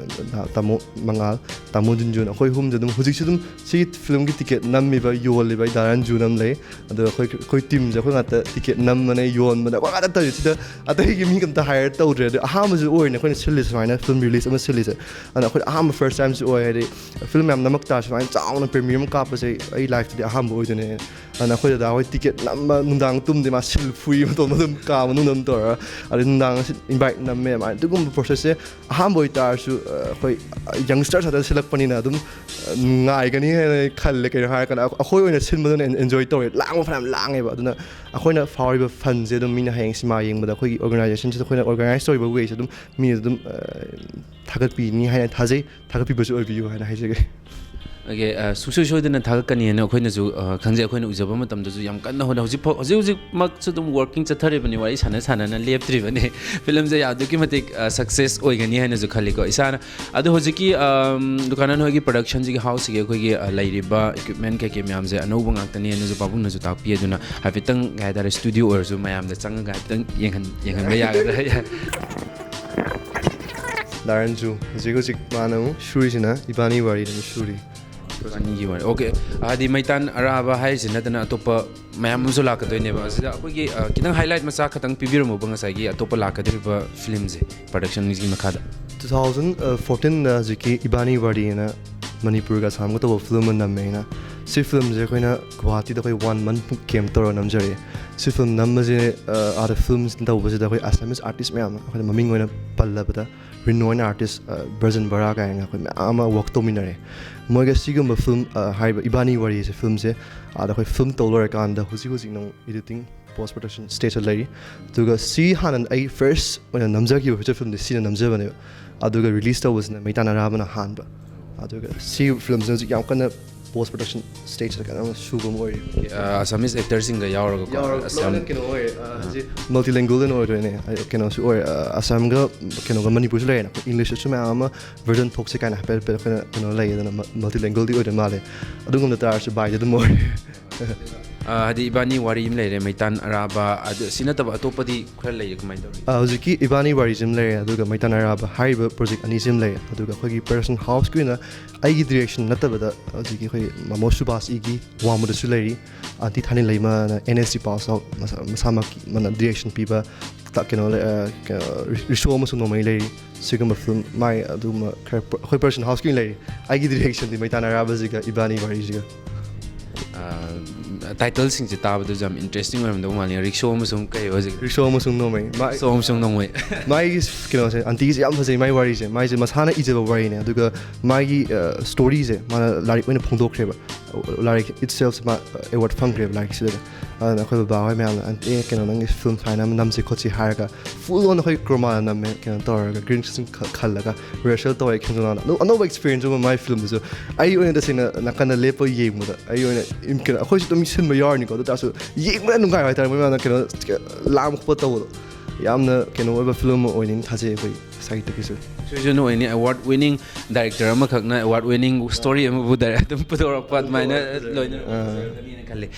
ꯑ, ꯇꯥꯃꯣ ꯃꯉꯥꯜ, ꯇꯥꯃꯣ ꯖꯨꯟꯖꯨꯟ, ꯑꯩꯈꯣꯏ ꯑꯍꯨꯝꯗ ꯑꯗꯨꯝ ꯍꯧꯖꯤꯛꯁꯨ ꯑꯗꯨꯝ ꯁꯤꯒꯤ filmꯒꯤ ticket ꯅꯝꯃꯤꯕ, ꯌꯣꯜꯂꯤꯕ ꯑꯩ ꯗꯥ ꯔꯟꯖꯨꯟ ꯑꯃ ꯂꯩ꯫ ꯑꯗꯣ ꯑꯩꯈꯣꯏ, ꯑꯩꯈꯣꯏ teamꯁꯦ ꯑꯩꯈꯣꯏ ꯉꯥꯛꯇ ticket ꯅꯝꯕꯅꯦ, ꯌꯣꯟꯕꯅꯦ, ꯑꯩꯈꯣꯏ ꯉꯥꯛꯇ ꯇꯧꯔꯤ꯫ ꯁꯤꯗ ꯑꯇꯩꯒꯤ ꯃꯤ ꯑꯝꯇ hire ꯇꯧꯗ꯭ꯔꯦ꯫ ꯑꯗꯣ ꯑꯍꯥꯟꯕꯁꯨ ꯑꯣꯏꯅ ꯑꯩꯈꯣꯏꯅ ꯁꯤꯜꯂꯤꯁꯦ ꯁꯨꯃꯥꯏꯅ film release ꯑꯃ ꯁꯤꯜꯂꯤꯁꯦ꯫ ꯑꯗꯨꯅ ꯑꯩꯈꯣꯏ ꯑꯍꯥꯟꯕ first timeꯁꯨ ꯑꯣꯏ, ꯍꯥꯏꯗꯤ film ꯌꯥꯝ ꯅꯝꯃꯛ ꯇꯥꯔꯁꯨ ꯁꯨꯃꯥꯏꯅ ꯆꯥꯎꯅ premiere ꯑꯃ ꯀꯥꯞꯄꯁꯦ ꯑꯩ lifeꯇꯗꯤ ꯑꯍꯥꯟꯕ ꯑꯣꯏꯗꯣꯏꯅꯦ꯫ ꯑꯗꯨꯅ ꯑꯩꯈꯣꯏ ꯗꯗꯥ ꯍꯣꯏ ticket ꯅꯝꯕ, ꯅꯨꯡꯗꯥꯡ ꯇꯨꯝꯗꯦ, ꯃꯥ ꯁꯤꯜ ꯐꯨꯏ ꯃꯇꯣꯝ ꯑꯗꯨꯝ ꯀꯥ ꯃꯅꯨꯡꯗ ꯑꯗꯨꯝ ꯇꯧꯔꯒ, ꯑꯗꯩ ꯅꯨꯡꯗꯥꯡ invite ꯅꯝꯃꯦ꯫ ꯑꯗꯨꯃꯥꯏꯅ ꯑꯗꯨꯒꯨꯝꯕ processꯁꯦ ꯑꯍꯥꯟꯕ ꯑꯣꯏꯇꯥꯔꯁꯨ, ꯑ, ꯑꯩꯈꯣꯏ youngsters ꯉꯥꯛꯇ ꯁꯤꯜꯂꯛꯄꯅꯤꯅ ꯑꯗꯨꯝ, ꯑ, ꯅꯨꯡꯉꯥꯏꯒꯅꯤ ꯍꯥꯏꯅ ꯈꯜꯂꯦ꯫ ꯀꯩꯅꯣ ꯍꯥꯏꯔꯀꯥꯟꯗ ꯑꯩꯈꯣꯏ ꯑꯣꯏꯅ ꯁꯤꯟꯕꯗꯨꯅ en-, enjoy ꯇꯧꯋꯦ, ꯂꯥꯡꯕ ꯐꯅꯌꯥꯝ ꯂꯥꯡꯉꯦꯕ꯫ ꯑꯗꯨꯅ ꯑꯩꯈꯣꯏꯅ ꯐꯥꯎꯔꯤꯕ funꯁꯦ ꯑꯗꯨꯝ ꯃꯤꯅ ꯍꯌꯦꯡ ꯁꯤꯃꯥ ꯌꯦꯡꯕꯗ ꯑꯩꯈꯣꯏꯒꯤ organizationꯁꯤꯗ ꯑꯩꯈꯣꯏꯅ organize ꯇꯧꯔꯤꯕ wayꯁꯦ ꯑꯗꯨꯝ ꯃꯤꯅ ꯑꯗꯨꯝ, ꯑ, ꯊꯥꯒꯠꯄꯤꯅꯤ ꯍꯥꯏꯅ ꯊꯥꯖꯩ꯫ ꯊꯥꯒꯠꯄꯤꯕꯁꯨ ꯑꯣꯏꯕꯤꯌꯨ ꯍꯥꯏꯅ ꯍꯥꯏꯖꯒꯦ꯫ Okay, ꯑ, ꯁꯨꯡꯁꯣꯏ ꯁꯣꯏꯗꯅ ꯊꯥꯒꯠꯀꯅꯤ ꯍꯥꯏꯅ ꯑꯩꯈꯣꯏꯅꯁꯨ, ꯑ, ꯈꯪꯖꯩ꯫ ꯑꯩꯈꯣꯏꯅ ꯎꯖꯕ ꯃꯇꯝꯗꯁꯨ ꯌꯥꯝ ꯀꯟꯅ ꯍꯣꯠꯅ-, ꯍꯧꯖꯤꯛ ꯐꯥꯎ, ꯍꯧꯖꯤꯛ ꯍꯧꯖꯤꯛꯃꯛꯁꯨ ꯑꯗꯨꯝ working ꯆꯠꯊꯔꯤꯕꯅꯤ, ꯋꯥꯔꯤ ꯁꯥꯟꯅ ꯁꯥꯟꯅꯅ ꯂꯦꯞꯇ꯭ꯔꯤꯕꯅꯤ꯫ Filmꯁꯦ ꯑꯗꯨꯛꯀꯤ ꯃꯇꯤꯛ, ꯑ, success ꯑꯣꯏꯒꯅꯤ ꯍꯥꯏꯅꯁꯨ ꯈꯜꯂꯤꯀꯣ ꯏꯁꯥꯅ꯫ ꯑꯗꯣ ꯍꯧꯖꯤꯛꯀꯤ, ꯑꯝ, ꯗꯨꯀꯥꯟ ꯍꯣꯏꯒꯤ productionꯁꯤꯒꯤ houseꯁꯤꯒꯤ ꯑꯩꯈꯣꯏꯒꯤ, ꯑ, ꯂꯩꯔꯤꯕ equipment ꯀꯩꯀꯩ ꯃꯌꯥꯝꯁꯦ ꯑꯅꯧꯕ ꯉꯥꯛꯇꯅꯤ ꯍꯥꯏꯅꯁꯨ ꯄꯥꯕꯨꯡꯅꯁꯨ ꯇꯥꯛꯄꯤ꯫ ꯑꯗꯨꯅ ꯍꯥꯏꯐꯦꯠꯇꯪ, ꯀꯩ ꯍꯥꯏꯇꯥꯔꯦ, studio ꯑꯣꯏꯔꯁꯨ ꯃꯌꯥꯝꯗ ꯆꯪꯉꯒ ꯍꯥꯏꯐꯦꯠꯇꯪ ꯌꯦꯡꯍꯟ-, ꯌꯦꯡꯍꯟꯕ ꯌꯥꯒꯗ꯭ꯔꯥ? ꯗꯥ ꯔꯟꯖꯨ, ꯍꯧꯖꯤꯛ ꯍꯧꯖꯤꯛ ꯃꯥꯅ ꯑꯃꯨꯛ ꯁꯨꯔꯤꯁꯤꯅ ꯏꯕꯥꯅꯤ ꯋꯥꯔꯤꯅ ꯑꯃꯨꯛ ꯁꯨꯔꯤ꯫ ꯑꯅꯤꯒꯤ ꯋꯥꯔꯤ꯫ Okay, ꯍꯥꯏꯗꯤ ꯃꯩꯇꯥꯟ ꯑꯔꯥꯕ ꯍꯥꯏꯔꯤꯁꯤ ꯅꯠꯇꯅ ꯑꯇꯣꯞꯄ ꯃꯌꯥꯝ ꯑꯃꯁꯨ ꯂꯥꯛꯀꯗꯣꯏꯅꯦꯕ꯫ ꯑꯁꯤꯗ ꯑꯩꯈꯣꯏꯒꯤ, ꯑ, ꯈꯤꯇꯪ highlight ꯃꯆꯥ ꯈꯛꯇꯪ ꯄꯤꯕꯤꯔꯝꯃꯣꯕ ꯉꯁꯥꯏꯒꯤ ꯑꯇꯣꯞꯄ ꯂꯥꯛꯀꯗꯧꯔꯤꯕ filmꯁꯦ, productionꯒꯤ ꯃꯈꯥꯗ꯫ Two thousand fourteenꯗ ꯍꯧꯖꯤꯛꯀꯤ ꯏꯕꯥꯅꯤ ꯋꯥꯔꯤꯅ ꯃꯅꯤꯄꯨꯔꯒ ꯑꯁꯥꯝꯒ ꯇꯧꯕ film ꯑꯃ ꯅꯝꯃꯦ ꯑꯩꯅ꯫ ꯁꯤ filmꯁꯦ ꯑꯩꯈꯣꯏꯅ ꯒꯨꯋꯥꯍꯥꯇꯤꯗ ꯑꯩꯈꯣꯏ one month ꯃꯨꯛ camp ꯇꯧꯔꯒ ꯅꯝꯖꯔꯛꯑꯦ꯫ ꯁꯤ film ꯅꯝꯕꯁꯦ, ꯑ, ꯑꯥꯗ filmꯁꯤꯡ ꯇꯧꯕꯁꯤꯗ ꯑꯩꯈꯣꯏ Assamese artist ꯃꯌꯥꯝ ꯑꯃ, ꯑꯩꯈꯣꯏꯅ ꯃꯃꯤꯡ ꯑꯣꯏꯅ ꯄꯜꯂꯕꯗ ꯔꯤꯅꯣꯏꯟ ꯑꯥꯔꯇꯤꯁ ꯕ꯭ꯔꯖꯟ ꯕꯔꯥ ꯀꯥꯏꯅ ꯑꯩꯈꯣꯏ ꯃꯌꯥꯝ ꯑꯃ ꯋꯥꯛ ꯇꯧꯃꯤꯟꯅꯔꯦ꯫ ꯃꯣꯏꯒ ꯁꯤꯒꯨꯝꯕ ꯐꯤꯂꯝ, ꯍꯥꯏꯔꯤꯕ ꯏꯕꯥꯅꯤ ꯋꯥꯔꯤꯁꯦ, ꯐꯤꯂꯝꯁꯦ ꯑꯥꯗ ꯑꯩꯈꯣꯏ ꯐꯤꯂꯝ ꯇꯧ ꯂꯣꯏꯔꯀꯥꯟꯗ ꯍꯧꯖꯤꯛ ꯍꯧꯖꯤꯛ ꯅꯪ ꯏꯗꯤꯇꯤꯡ, ꯄꯣꯁ ꯄ꯭ꯔꯗꯛꯁꯟ ꯁ꯭ꯇꯦꯖꯇ ꯂꯩꯔꯤ꯫ ꯑꯗꯨꯒ ꯁꯤ ꯍꯥꯟꯅ ꯑꯩ ꯐꯥꯔꯁ ꯑꯣꯏꯅ ꯅꯝꯖꯈꯤꯕ ꯐꯤꯆꯔ ꯐꯤꯂꯝꯗꯤ ꯁꯤꯅ ꯅꯝꯖꯕꯅꯦꯕ꯫ ꯑꯗꯨꯒ ꯔꯤꯂꯤꯁ ꯇꯧꯕꯁꯤꯅ ꯃꯩꯇꯥꯟ ꯑꯔꯥꯕꯅ ꯍꯥꯟꯕ꯫ ꯑꯗꯨꯒ ꯁꯤ ꯐꯤꯂꯝꯁꯤꯅ ꯍꯧꯖꯤꯛ ꯌꯥꯝ ꯀꯟꯅ ꯄꯣꯁ ꯄ꯭ꯔꯗꯛꯁꯟ ꯁ꯭ꯇꯦꯖꯇ ꯀꯟꯅ ꯁꯨꯕ ꯑꯃ ꯑꯣꯏꯔꯤ꯫ ꯑꯁꯥꯃꯤꯁ ꯑꯦꯛꯇꯔꯁꯤꯡꯒ ꯌꯥꯎꯔꯒꯀꯣ꯫ ꯌꯥꯎꯔꯒ ꯑꯁꯥꯝ ꯄꯨꯂꯞꯅ ꯀꯩꯅꯣ ꯑꯣꯏꯔꯦ, ꯑ, ꯍꯧꯖꯤꯛ ꯃꯜꯇꯤꯂꯦꯡꯒꯨꯋꯦꯜ ꯑꯣꯏꯗꯣꯏꯅꯦ꯫ ꯑ, ꯀꯩꯅꯣꯁꯨ ꯑꯣꯏꯔꯦ, ꯑ, ꯑꯁꯥꯝꯒ ꯀꯩꯅꯣꯒ ꯃꯅꯤꯄꯨꯔꯁꯨ ꯂꯩꯔꯦꯅ꯫ ꯑꯩꯈꯣꯏ ꯏꯪꯂꯤꯁꯇꯁꯨ ꯃꯌꯥꯝ ꯑꯃ ꯚꯔꯖꯟ ꯊꯣꯛꯁꯦ ꯀꯥꯏꯅ ꯍꯥꯏꯐꯦꯠ ꯍꯥꯏꯐꯦꯠ ꯑꯩꯈꯣꯏꯅ ꯀꯩꯅꯣ ꯂꯩ, ꯑꯗꯨꯅ ꯃꯜꯇꯤꯂꯦꯡꯒꯨꯋꯦꯜꯗꯤ ꯑꯣꯏꯗꯣꯏ ꯃꯥꯜꯂꯦ꯫ ꯑꯗꯨꯒꯨꯝꯕ ꯇꯥꯔꯁꯨ ꯕꯥꯏꯗꯤ ꯑꯗꯨꯝ ꯑꯣꯏꯔꯦ꯫ ꯑ, ꯍꯥꯏꯗꯤ ꯏꯕꯥꯅꯤ ꯋꯥꯔꯤ ꯑꯃ ꯂꯩꯔꯦ, ꯃꯩꯇꯥꯟ ꯑꯔꯥꯕ, ꯑꯗꯨ ꯁꯤ ꯅꯠꯇꯕ ꯑꯇꯣꯞꯄꯗꯤ ꯈꯔ ꯂꯩꯔꯦ, ꯀꯃꯥꯏꯅ ꯇꯧꯔꯤ? ꯑ, ꯍꯧꯖꯤꯛꯀꯤ ꯏꯕꯥꯅꯤ ꯋꯥꯔꯤꯁꯤꯃ ꯂꯩꯔꯦ, ꯑꯗꯨꯒ ꯃꯩꯇꯥꯟ ꯑꯔꯥꯕ ꯍꯥꯏꯔꯤꯕ ꯄ꯭ꯔꯣꯖꯦꯛ ꯑꯅꯤꯁꯤꯃ ꯂꯩꯔꯦ꯫ ꯑꯗꯨꯒ ꯑꯩꯈꯣꯏꯒꯤ ꯄ꯭ꯔꯗꯛꯁꯟ ꯍꯥꯎꯁꯀꯤ ꯑꯣꯏꯅ ꯑꯩꯒꯤ ꯗꯤꯔꯦꯛꯁꯟ ꯅꯠꯇꯕꯗ ꯍꯧꯖꯤꯛꯀꯤ ꯑꯩꯈꯣꯏ ꯃꯃꯣ ꯁꯨꯕꯥꯁ ꯏꯒꯤ ꯋꯥꯡꯃꯗꯁꯨ ꯂꯩꯔꯤ, ꯑꯟꯇꯤ ꯊꯥꯅꯤꯂꯩꯃꯅ N S D pass out ꯃꯁꯥ-, ꯃꯁꯥꯃꯛꯀꯤ ꯃꯥꯅ ꯗꯤꯔꯦꯛꯁꯟ ꯄꯤꯕ ꯇ-, ꯀꯩꯅꯣ ꯂꯩ-, ꯑ, ꯀ-, ꯔꯤ-, ꯔꯤꯁꯣ ꯑꯃꯁꯨꯡ ꯅꯣꯡꯃꯩ ꯂꯩꯔꯤ꯫ ꯁꯤꯒꯨꯝꯕ ꯐꯤꯂꯝ ꯃꯥꯏ ꯑꯗꯨꯒꯨꯝꯕ ꯈꯔ ꯄ-, ꯑꯩꯈꯣꯏ ꯄ꯭ꯔꯗꯛꯁꯟ ꯍꯥꯎꯁꯀꯤ ꯑꯣꯏꯅ ꯂꯩꯔꯤ꯫ ꯑꯩꯒꯤ ꯗꯤꯔꯦꯛꯁꯟꯗꯤ ꯃꯩꯇꯥꯟ ꯑꯔꯥꯕꯁꯤꯒ ꯏꯕꯥꯅꯤ ꯋꯥꯔꯤꯁꯤꯒ꯫ ꯇꯥꯏꯇꯜꯁꯤꯡꯁꯦ ꯇꯥꯕꯗꯁꯨ ꯌꯥꯝ ꯏꯟꯇꯔꯦꯁꯇꯤꯡ ꯑꯣꯏꯔꯝꯗꯧ ꯃꯥꯜꯂꯤ꯫ ꯔꯤꯛꯁꯣ ꯑꯃꯁꯨꯡ ꯀꯩ ꯍꯧꯖꯤꯛ? ꯔꯤꯛꯁꯣ ꯑꯃꯁꯨꯡ ꯅꯣꯡꯃꯩ꯫ ꯃꯥ-, ꯔꯤꯛꯁꯣ ꯑꯃꯁꯨꯡ ꯅꯣꯡꯃꯩ꯫ ꯃꯥꯒꯤ ꯀꯩꯅꯣꯁꯦ, ꯑꯟꯇꯤꯁꯦ ꯌꯥꯝ ꯐꯖꯩ꯫ ꯃꯥꯒꯤ ꯋꯥꯔꯤꯁꯦ, ꯃꯥꯏꯁꯦ ꯃꯁꯥꯅ ꯏꯖꯕ ꯋꯥꯔꯤꯅꯦ, ꯑꯗꯨꯒ ꯃꯥꯒꯤ, ꯑ, ꯁ꯭ꯇꯣꯔꯤꯁꯦ ꯃꯥꯅ ꯂꯥꯏꯔꯤꯛ ꯑꯣꯏꯅ ꯐꯣꯡꯗꯣꯛꯈ꯭ꯔꯦꯕ꯫ ꯂꯥꯏꯔꯤꯛ ꯏꯠꯁꯦꯜꯐꯁꯦ ꯃꯥ ꯑꯦꯋꯥꯔꯗ ꯐꯪꯈ꯭ꯔꯦꯕ ꯂꯥꯏꯔꯤꯛꯁꯤꯗ꯫ ꯑꯗꯨꯅ ꯑꯩꯈꯣꯏ ꯕꯕꯥ ꯍꯣꯏ ꯃꯌꯥꯝꯅ, "ꯑꯦ, ꯀꯩꯅꯣ, ꯅꯪꯒꯤ ꯐꯤꯂꯝ ꯁꯨꯃꯥꯏꯅ ꯑꯃ ꯅꯝꯁꯤ ꯈꯣꯠꯁꯤ" ꯍꯥꯏꯔꯒ ꯐꯨꯜ ꯑꯣꯟ ꯑꯩꯈꯣꯏ ꯀ꯭ꯔꯣꯃꯥꯗ ꯅꯝꯃꯦ, ꯀꯩꯅꯣ ꯇꯧꯔꯒ ꯒ꯭ꯔꯤꯟ ꯁ꯭ꯀ꯭ꯔꯤꯟ ꯈꯜꯂꯒ ꯔꯤꯍꯔꯁꯦꯜ ꯇꯧꯔꯦ ꯈꯦꯝꯖꯣꯡꯅꯥꯡꯗ꯫ ꯑꯅꯧ-, ꯑꯅꯧꯕ ꯑꯦꯛꯁꯄꯤꯔꯤꯌꯦꯟꯁ ꯑꯃ ꯃꯥꯏ ꯐꯤꯂꯝꯗꯨꯁꯨ꯫ ꯑꯩ ꯑꯣꯏꯅ ꯇꯁꯦꯡꯅ ꯅꯥꯀꯟꯗ ꯂꯦꯞꯄ ꯌꯦꯡꯕꯗ ꯑꯩ ꯑꯣꯏꯅ ꯏꯝ-, ꯀꯩꯅꯣ, ꯑꯩꯈꯣꯏꯁꯨ ꯑꯗꯨꯝ ꯁꯤꯟꯕ ꯌꯥꯎꯔꯅꯤꯀꯣ, ꯑꯗꯨ ꯇꯥꯔꯁꯨ ꯌꯦꯡꯕꯗ ꯅꯨꯡꯉꯥꯏꯕ ꯍꯥꯏꯇꯥꯔꯦ꯫ ꯃꯣꯏ ꯃꯌꯥꯝꯅ ꯀꯩꯅꯣ, ꯂꯥꯡꯕ ꯈꯣꯠꯄ ꯇꯧꯕꯗꯣ ꯌꯥꯝꯅ ꯀꯩꯅꯣ ꯑꯣꯏꯕ ꯐꯤꯂꯝ ꯑꯃ ꯑꯣꯏꯅꯤꯅ ꯊꯥꯖꯩ ꯑꯩꯈꯣꯏ ꯁꯥꯍꯤꯇ꯭ꯌꯒꯤꯁꯨ꯫ ꯁꯣꯏꯁꯅꯨ ꯑꯣꯏꯅꯤ, ꯑꯦꯋꯥꯔꯗ ꯋꯤꯅꯤꯡ ꯗꯥꯏꯔꯦꯛꯇꯔ ꯑꯃꯈꯛꯅ ꯑꯦꯋꯥꯔꯗ ꯋꯤꯅꯤꯡ ꯁ꯭ꯇꯣꯔꯤ ꯑꯃꯕꯨ ꯗꯥꯏꯔꯦꯛ ꯑꯗꯨꯝ ꯄꯨꯊꯣꯔꯛꯄ ꯑꯗꯨꯃꯥꯏꯅ ꯂꯣꯏꯅ ꯑꯥ꯫ ꯑꯣꯏꯔꯝꯒꯅꯤꯅ ꯈꯜꯂꯤ꯫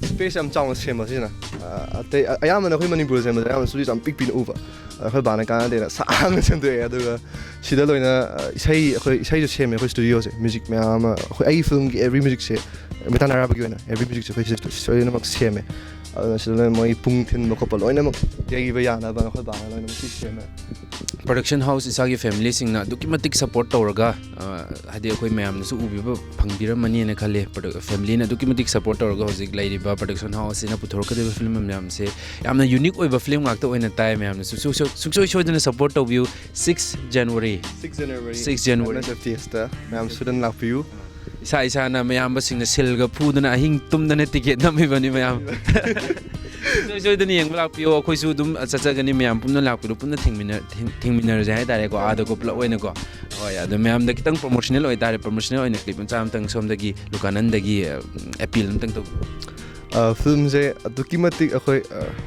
ꯁ꯭ꯄꯦꯁ ꯌꯥꯝ ꯆꯥꯎꯅ ꯁꯦꯝꯕ ꯁꯤꯅ꯫ ꯑ, ꯑꯇꯩ, ꯑ-, ꯑꯌꯥꯝꯕꯅ ꯑꯩꯈꯣꯏ ꯃꯅꯤꯄꯨꯔꯗ ꯁꯦꯝꯕꯁꯦ ꯑꯌꯥꯝꯕꯅ ꯁ꯭ꯇꯨꯗꯤꯑꯣꯁꯦ ꯌꯥꯝ ꯄꯤꯛ ꯄꯤꯛꯅ ꯎꯕ꯫ ꯑꯗ ꯑꯩꯈꯣꯏ ꯕꯥꯅ ꯀꯥꯟꯅꯗꯦꯅ ꯁꯥꯡꯅ ꯁꯦꯝꯗꯣꯛꯑꯦ꯫ ꯑꯗꯨꯒ ꯁꯤꯗ ꯂꯣꯏꯅ, ꯑ, ꯏꯁꯩ, ꯑꯩꯈꯣꯏ ꯏꯁꯩꯁꯨ ꯁꯦꯝꯃꯦ ꯑꯩꯈꯣꯏ ꯁ꯭ꯇꯨꯗꯤꯑꯣꯁꯦ꯫ ꯃ꯭ꯌꯨꯖꯤꯛ ꯃꯌꯥꯝ ꯑꯃ, ꯑꯩꯈꯣꯏ ꯑꯩꯒꯤ ꯐꯤꯂꯝꯒꯤ ꯑꯦꯕ꯭ꯔꯤ ꯃ꯭ꯌꯨꯖꯤꯛꯁꯦ, ꯃꯩꯇꯥꯟ ꯑꯔꯥꯕꯒꯤ ꯑꯣꯏꯅ ꯑꯦꯕ꯭ꯔꯤ ꯃ꯭ꯌꯨꯖꯤꯛꯁꯦ ꯑꯩꯈꯣꯏ ꯁꯤꯗ ꯂꯣꯏꯅꯃꯛ ꯁꯦꯝꯃꯦ꯫ ꯑꯗꯨꯅ ꯁꯤꯗ ꯂꯣꯏꯅ ꯃꯣꯏ ꯄꯨꯡ ꯊꯤꯟꯕ ꯈꯣꯠꯄ ꯂꯣꯏꯅꯃꯛ ꯌꯩꯕ ꯌꯥꯅꯕ ꯑꯩꯈꯣꯏ ꯕꯥꯅ ꯂꯣꯏꯅꯃꯛ ꯁꯤ ꯁꯦꯝꯃꯦ꯫ ꯄ꯭ꯔꯗꯛꯁꯟ ꯍꯥꯎꯁ ꯏꯁꯥꯒꯤ ꯐꯦꯃꯤꯂꯤꯁꯤꯡꯅ ꯑꯗꯨꯛꯀꯤ ꯃꯇꯤꯛ ꯁꯞꯄꯣꯔꯠ ꯇꯧꯔꯒ, ꯑ, ꯍꯥꯏꯗꯤ ꯑꯩꯈꯣꯏ ꯃꯌꯥꯝꯅꯁꯨ ꯎꯕꯤꯕ ꯐꯪꯕꯤꯔꯝꯃꯅꯤꯅ ꯈꯜꯂꯤ꯫ ꯐꯦꯃꯤꯂꯤꯅ ꯑꯗꯨꯛꯀꯤ ꯃꯇꯤꯛ ꯁꯞꯄꯣꯔꯠ ꯇꯧꯔꯒ ꯍꯧꯖꯤꯛ ꯂꯩꯔꯤꯕ ꯄ꯭ꯔꯗꯛꯁꯟ ꯍꯥꯎꯁ ꯑꯁꯤꯅ ꯄꯨꯊꯣꯔꯛꯀꯗꯧꯔꯤꯕ ꯐꯤꯂꯝ ꯃꯌꯥꯝꯁꯦ ꯌꯥꯝꯅ ꯌꯨꯅꯤꯛ ꯑꯣꯏꯕ ꯐꯤꯂꯝ ꯉꯥꯛꯇ ꯑꯣꯏꯅ ꯇꯥꯏ꯫ ꯃꯌꯥꯝꯅꯁꯨ ꯁꯨꯡꯁꯣꯏ ꯁꯨꯡꯁꯣꯏ ꯁꯣꯏꯗꯅ ꯁꯞꯄꯣꯔꯠ ꯇꯧꯕꯤꯌꯨ꯫ Six January, Six January Six January. ꯃꯌꯥꯝꯅ ꯁꯣꯏꯗꯅ ꯂꯥꯛꯄꯤꯌꯨ꯫ ꯏꯁꯥ ꯏꯁꯥꯅ ꯃꯌꯥꯝꯕꯁꯤꯡꯅ ꯁꯤꯜꯒ ꯐꯨꯗꯅ ꯑꯍꯤꯡ ꯇꯨꯝꯗꯅ ꯇꯤꯀꯦꯠ ꯅꯝꯃꯤꯕꯅꯤ ꯃꯌꯥꯝ꯫ ꯁꯣꯏ ꯁꯣꯏꯗꯅ ꯌꯦꯡꯕ ꯂꯥꯛꯄꯤꯌꯣ꯫ ꯑꯩꯈꯣꯏꯁꯨ ꯑꯗꯨꯝ ꯆꯠꯆꯒꯅꯤ꯫ ꯃꯌꯥꯝ ꯄꯨꯟꯅ ꯂꯥꯛꯄꯤꯔꯣ, ꯄꯨꯟꯅ ꯊꯦꯡꯃꯤꯟꯅ-, ꯊꯦꯡ-, ꯊꯦꯡꯃꯤꯟꯅꯔꯁꯦ ꯍꯥꯏꯇꯥꯔꯦꯀꯣ, ꯑꯥꯗꯀꯣ ꯄꯨꯂꯞ ꯑꯣꯏꯅꯀꯣ꯫ ꯍꯣꯏ, ꯑꯗꯣ ꯃꯌꯥꯝꯗ ꯈꯤꯇꯪ ꯄ꯭ꯔꯣꯃꯣꯁꯅꯦꯜ ꯑꯣꯏꯇꯥꯔꯦ, ꯄ꯭ꯔꯣꯃꯣꯁꯅꯦꯜ ꯑꯣꯏꯅ ꯀ꯭ꯂꯤꯞ ꯃꯆꯥ ꯑꯃꯇꯪ ꯁꯣꯝꯗꯒꯤ ꯂꯨꯀꯥꯅꯟꯗꯒꯤ ꯑꯦꯄꯤꯜ ꯑꯃꯇꯪ ꯇꯧꯕꯤꯌꯨ꯫ ꯐꯤꯂꯝꯁꯦ ꯑꯗꯨꯛꯀꯤ ꯃꯇꯤꯛ ꯑꯩꯈꯣꯏ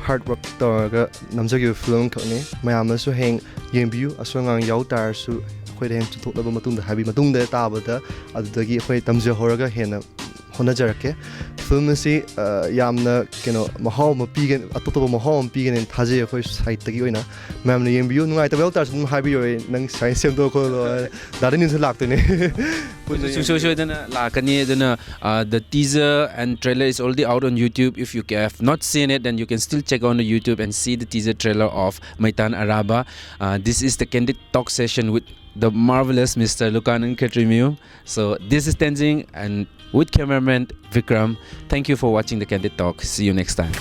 ꯍꯥꯔꯗ ꯋꯥꯔꯛ ꯇꯧꯔꯒ ꯅꯝꯖꯈꯤꯕ ꯐꯤꯂꯝ ꯑꯃꯈꯛꯅꯤ꯫ ꯃꯌꯥꯝꯅꯁꯨ ꯍꯌꯦꯡ ꯌꯦꯡꯕꯤꯌꯨ꯫ ꯑꯁꯣꯏ ꯑꯉꯥꯡ ꯌꯥꯎ ꯇꯥꯔꯁꯨ ꯑꯩꯈꯣꯏꯗ ꯍꯌꯦꯡ ꯆꯨꯝꯊꯣꯛꯅꯕ ꯃꯇꯨꯡꯗ ꯍꯥꯏꯕꯤ ꯃꯇꯨꯡꯗ ꯇꯥꯕꯗ ꯑꯗꯨꯗꯒꯤ ꯑꯩꯈꯣꯏ ꯇꯝꯖꯍꯧꯔꯒ ꯍꯦꯟꯅ ꯍꯣꯠꯅꯖꯔꯛꯀꯦ꯫ ꯐꯤꯂꯝ ꯑꯁꯤ ꯑ, ꯌꯥꯝꯅ ꯀꯩꯅꯣ ꯃꯍꯥꯎ ꯑꯃ ꯄꯤꯒꯅꯤ, ꯑꯇꯣꯞ ꯑꯇꯣꯞꯄ ꯃꯍꯥꯎ ꯑꯃ ꯄꯤꯒꯅꯤ ꯊꯥꯖꯩ ꯑꯩꯈꯣꯏ ꯁꯥꯏꯠꯇꯒꯤ ꯑꯣꯏꯅ꯫ ꯃꯌꯥꯝꯅ ꯌꯦꯡꯕꯤꯌꯨ꯫ ꯅꯨꯡꯉꯥꯏꯇꯕ ꯌꯥꯎ ꯇꯥꯔꯁꯨ ꯑꯗꯨꯝ ꯍꯥꯏꯕꯤꯌꯣ, ꯑꯩ ꯅꯪ ꯁꯨꯃꯥꯏꯅ ꯁꯦꯝꯗꯣꯛ ꯈꯣꯠꯂꯣ꯫ ꯗꯥꯗꯤ ꯅꯤꯟꯁꯨ ꯂꯥꯛꯇꯣꯏꯅꯦ꯫ ꯑꯩꯈꯣꯏꯁꯨ ꯁꯨꯡꯁꯣꯏ ꯁꯣꯏꯗꯅ ꯂꯥꯛꯀꯅꯤ꯫ ꯑꯗꯨꯅ, uh, the teaser and trailer is already out on YouTube. If you have not seen it, then you can still check on the YouTube and see the teaser trailer of Maitan Araba. Uh, this is the Candid Talk session with the marvelous Mister Lukanan Khetrimiu. So this is Tenzing and with cameraman Vikram. Thank you for watching the Candid Talk. See you next time.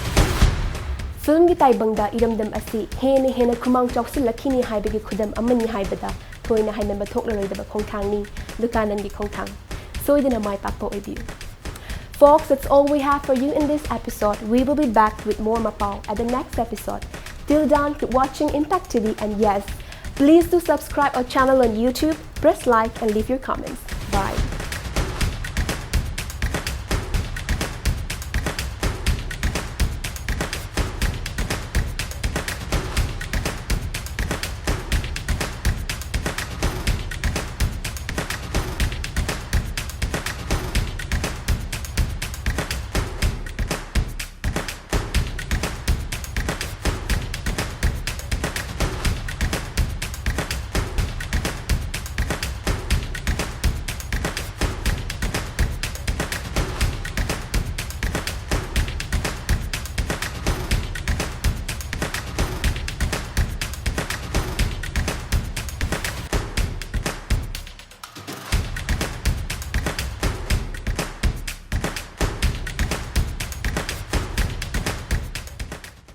ꯐꯤꯜꯝꯒꯤ ꯇꯥꯏꯕꯪꯗ ꯏꯔꯝꯗꯝ ꯑꯁꯤ ꯍꯦꯟꯅ ꯍꯦꯟꯅ ꯈꯨꯃꯥꯡ ꯆꯥꯎꯁꯤꯜꯂꯛꯈꯤꯅꯤ ꯍꯥꯏꯕꯒꯤ ꯈꯨꯗꯝ ꯑꯃꯅꯤ ꯍꯥꯏꯕꯗ ꯊꯣꯏꯅ ꯍꯥꯏꯃꯟꯕ ꯊꯣꯛꯂꯔꯣꯏꯗꯕ ꯈꯣꯡꯊꯥꯡꯅꯤ ꯂꯨꯀꯥꯅꯟꯒꯤ ꯈꯣꯡꯊꯥꯡ꯫ ꯁꯣꯏꯗꯅ ꯃꯥꯏ ꯄꯥꯛꯄ ꯑꯣꯏꯕꯤꯌꯨ꯫ Folks, that's all we have for you in this episode. We will be back with more Mapao at the next episode. Till then, keep watching Impact T V, and yes, please do subscribe our channel on YouTube, press like and leave your comments.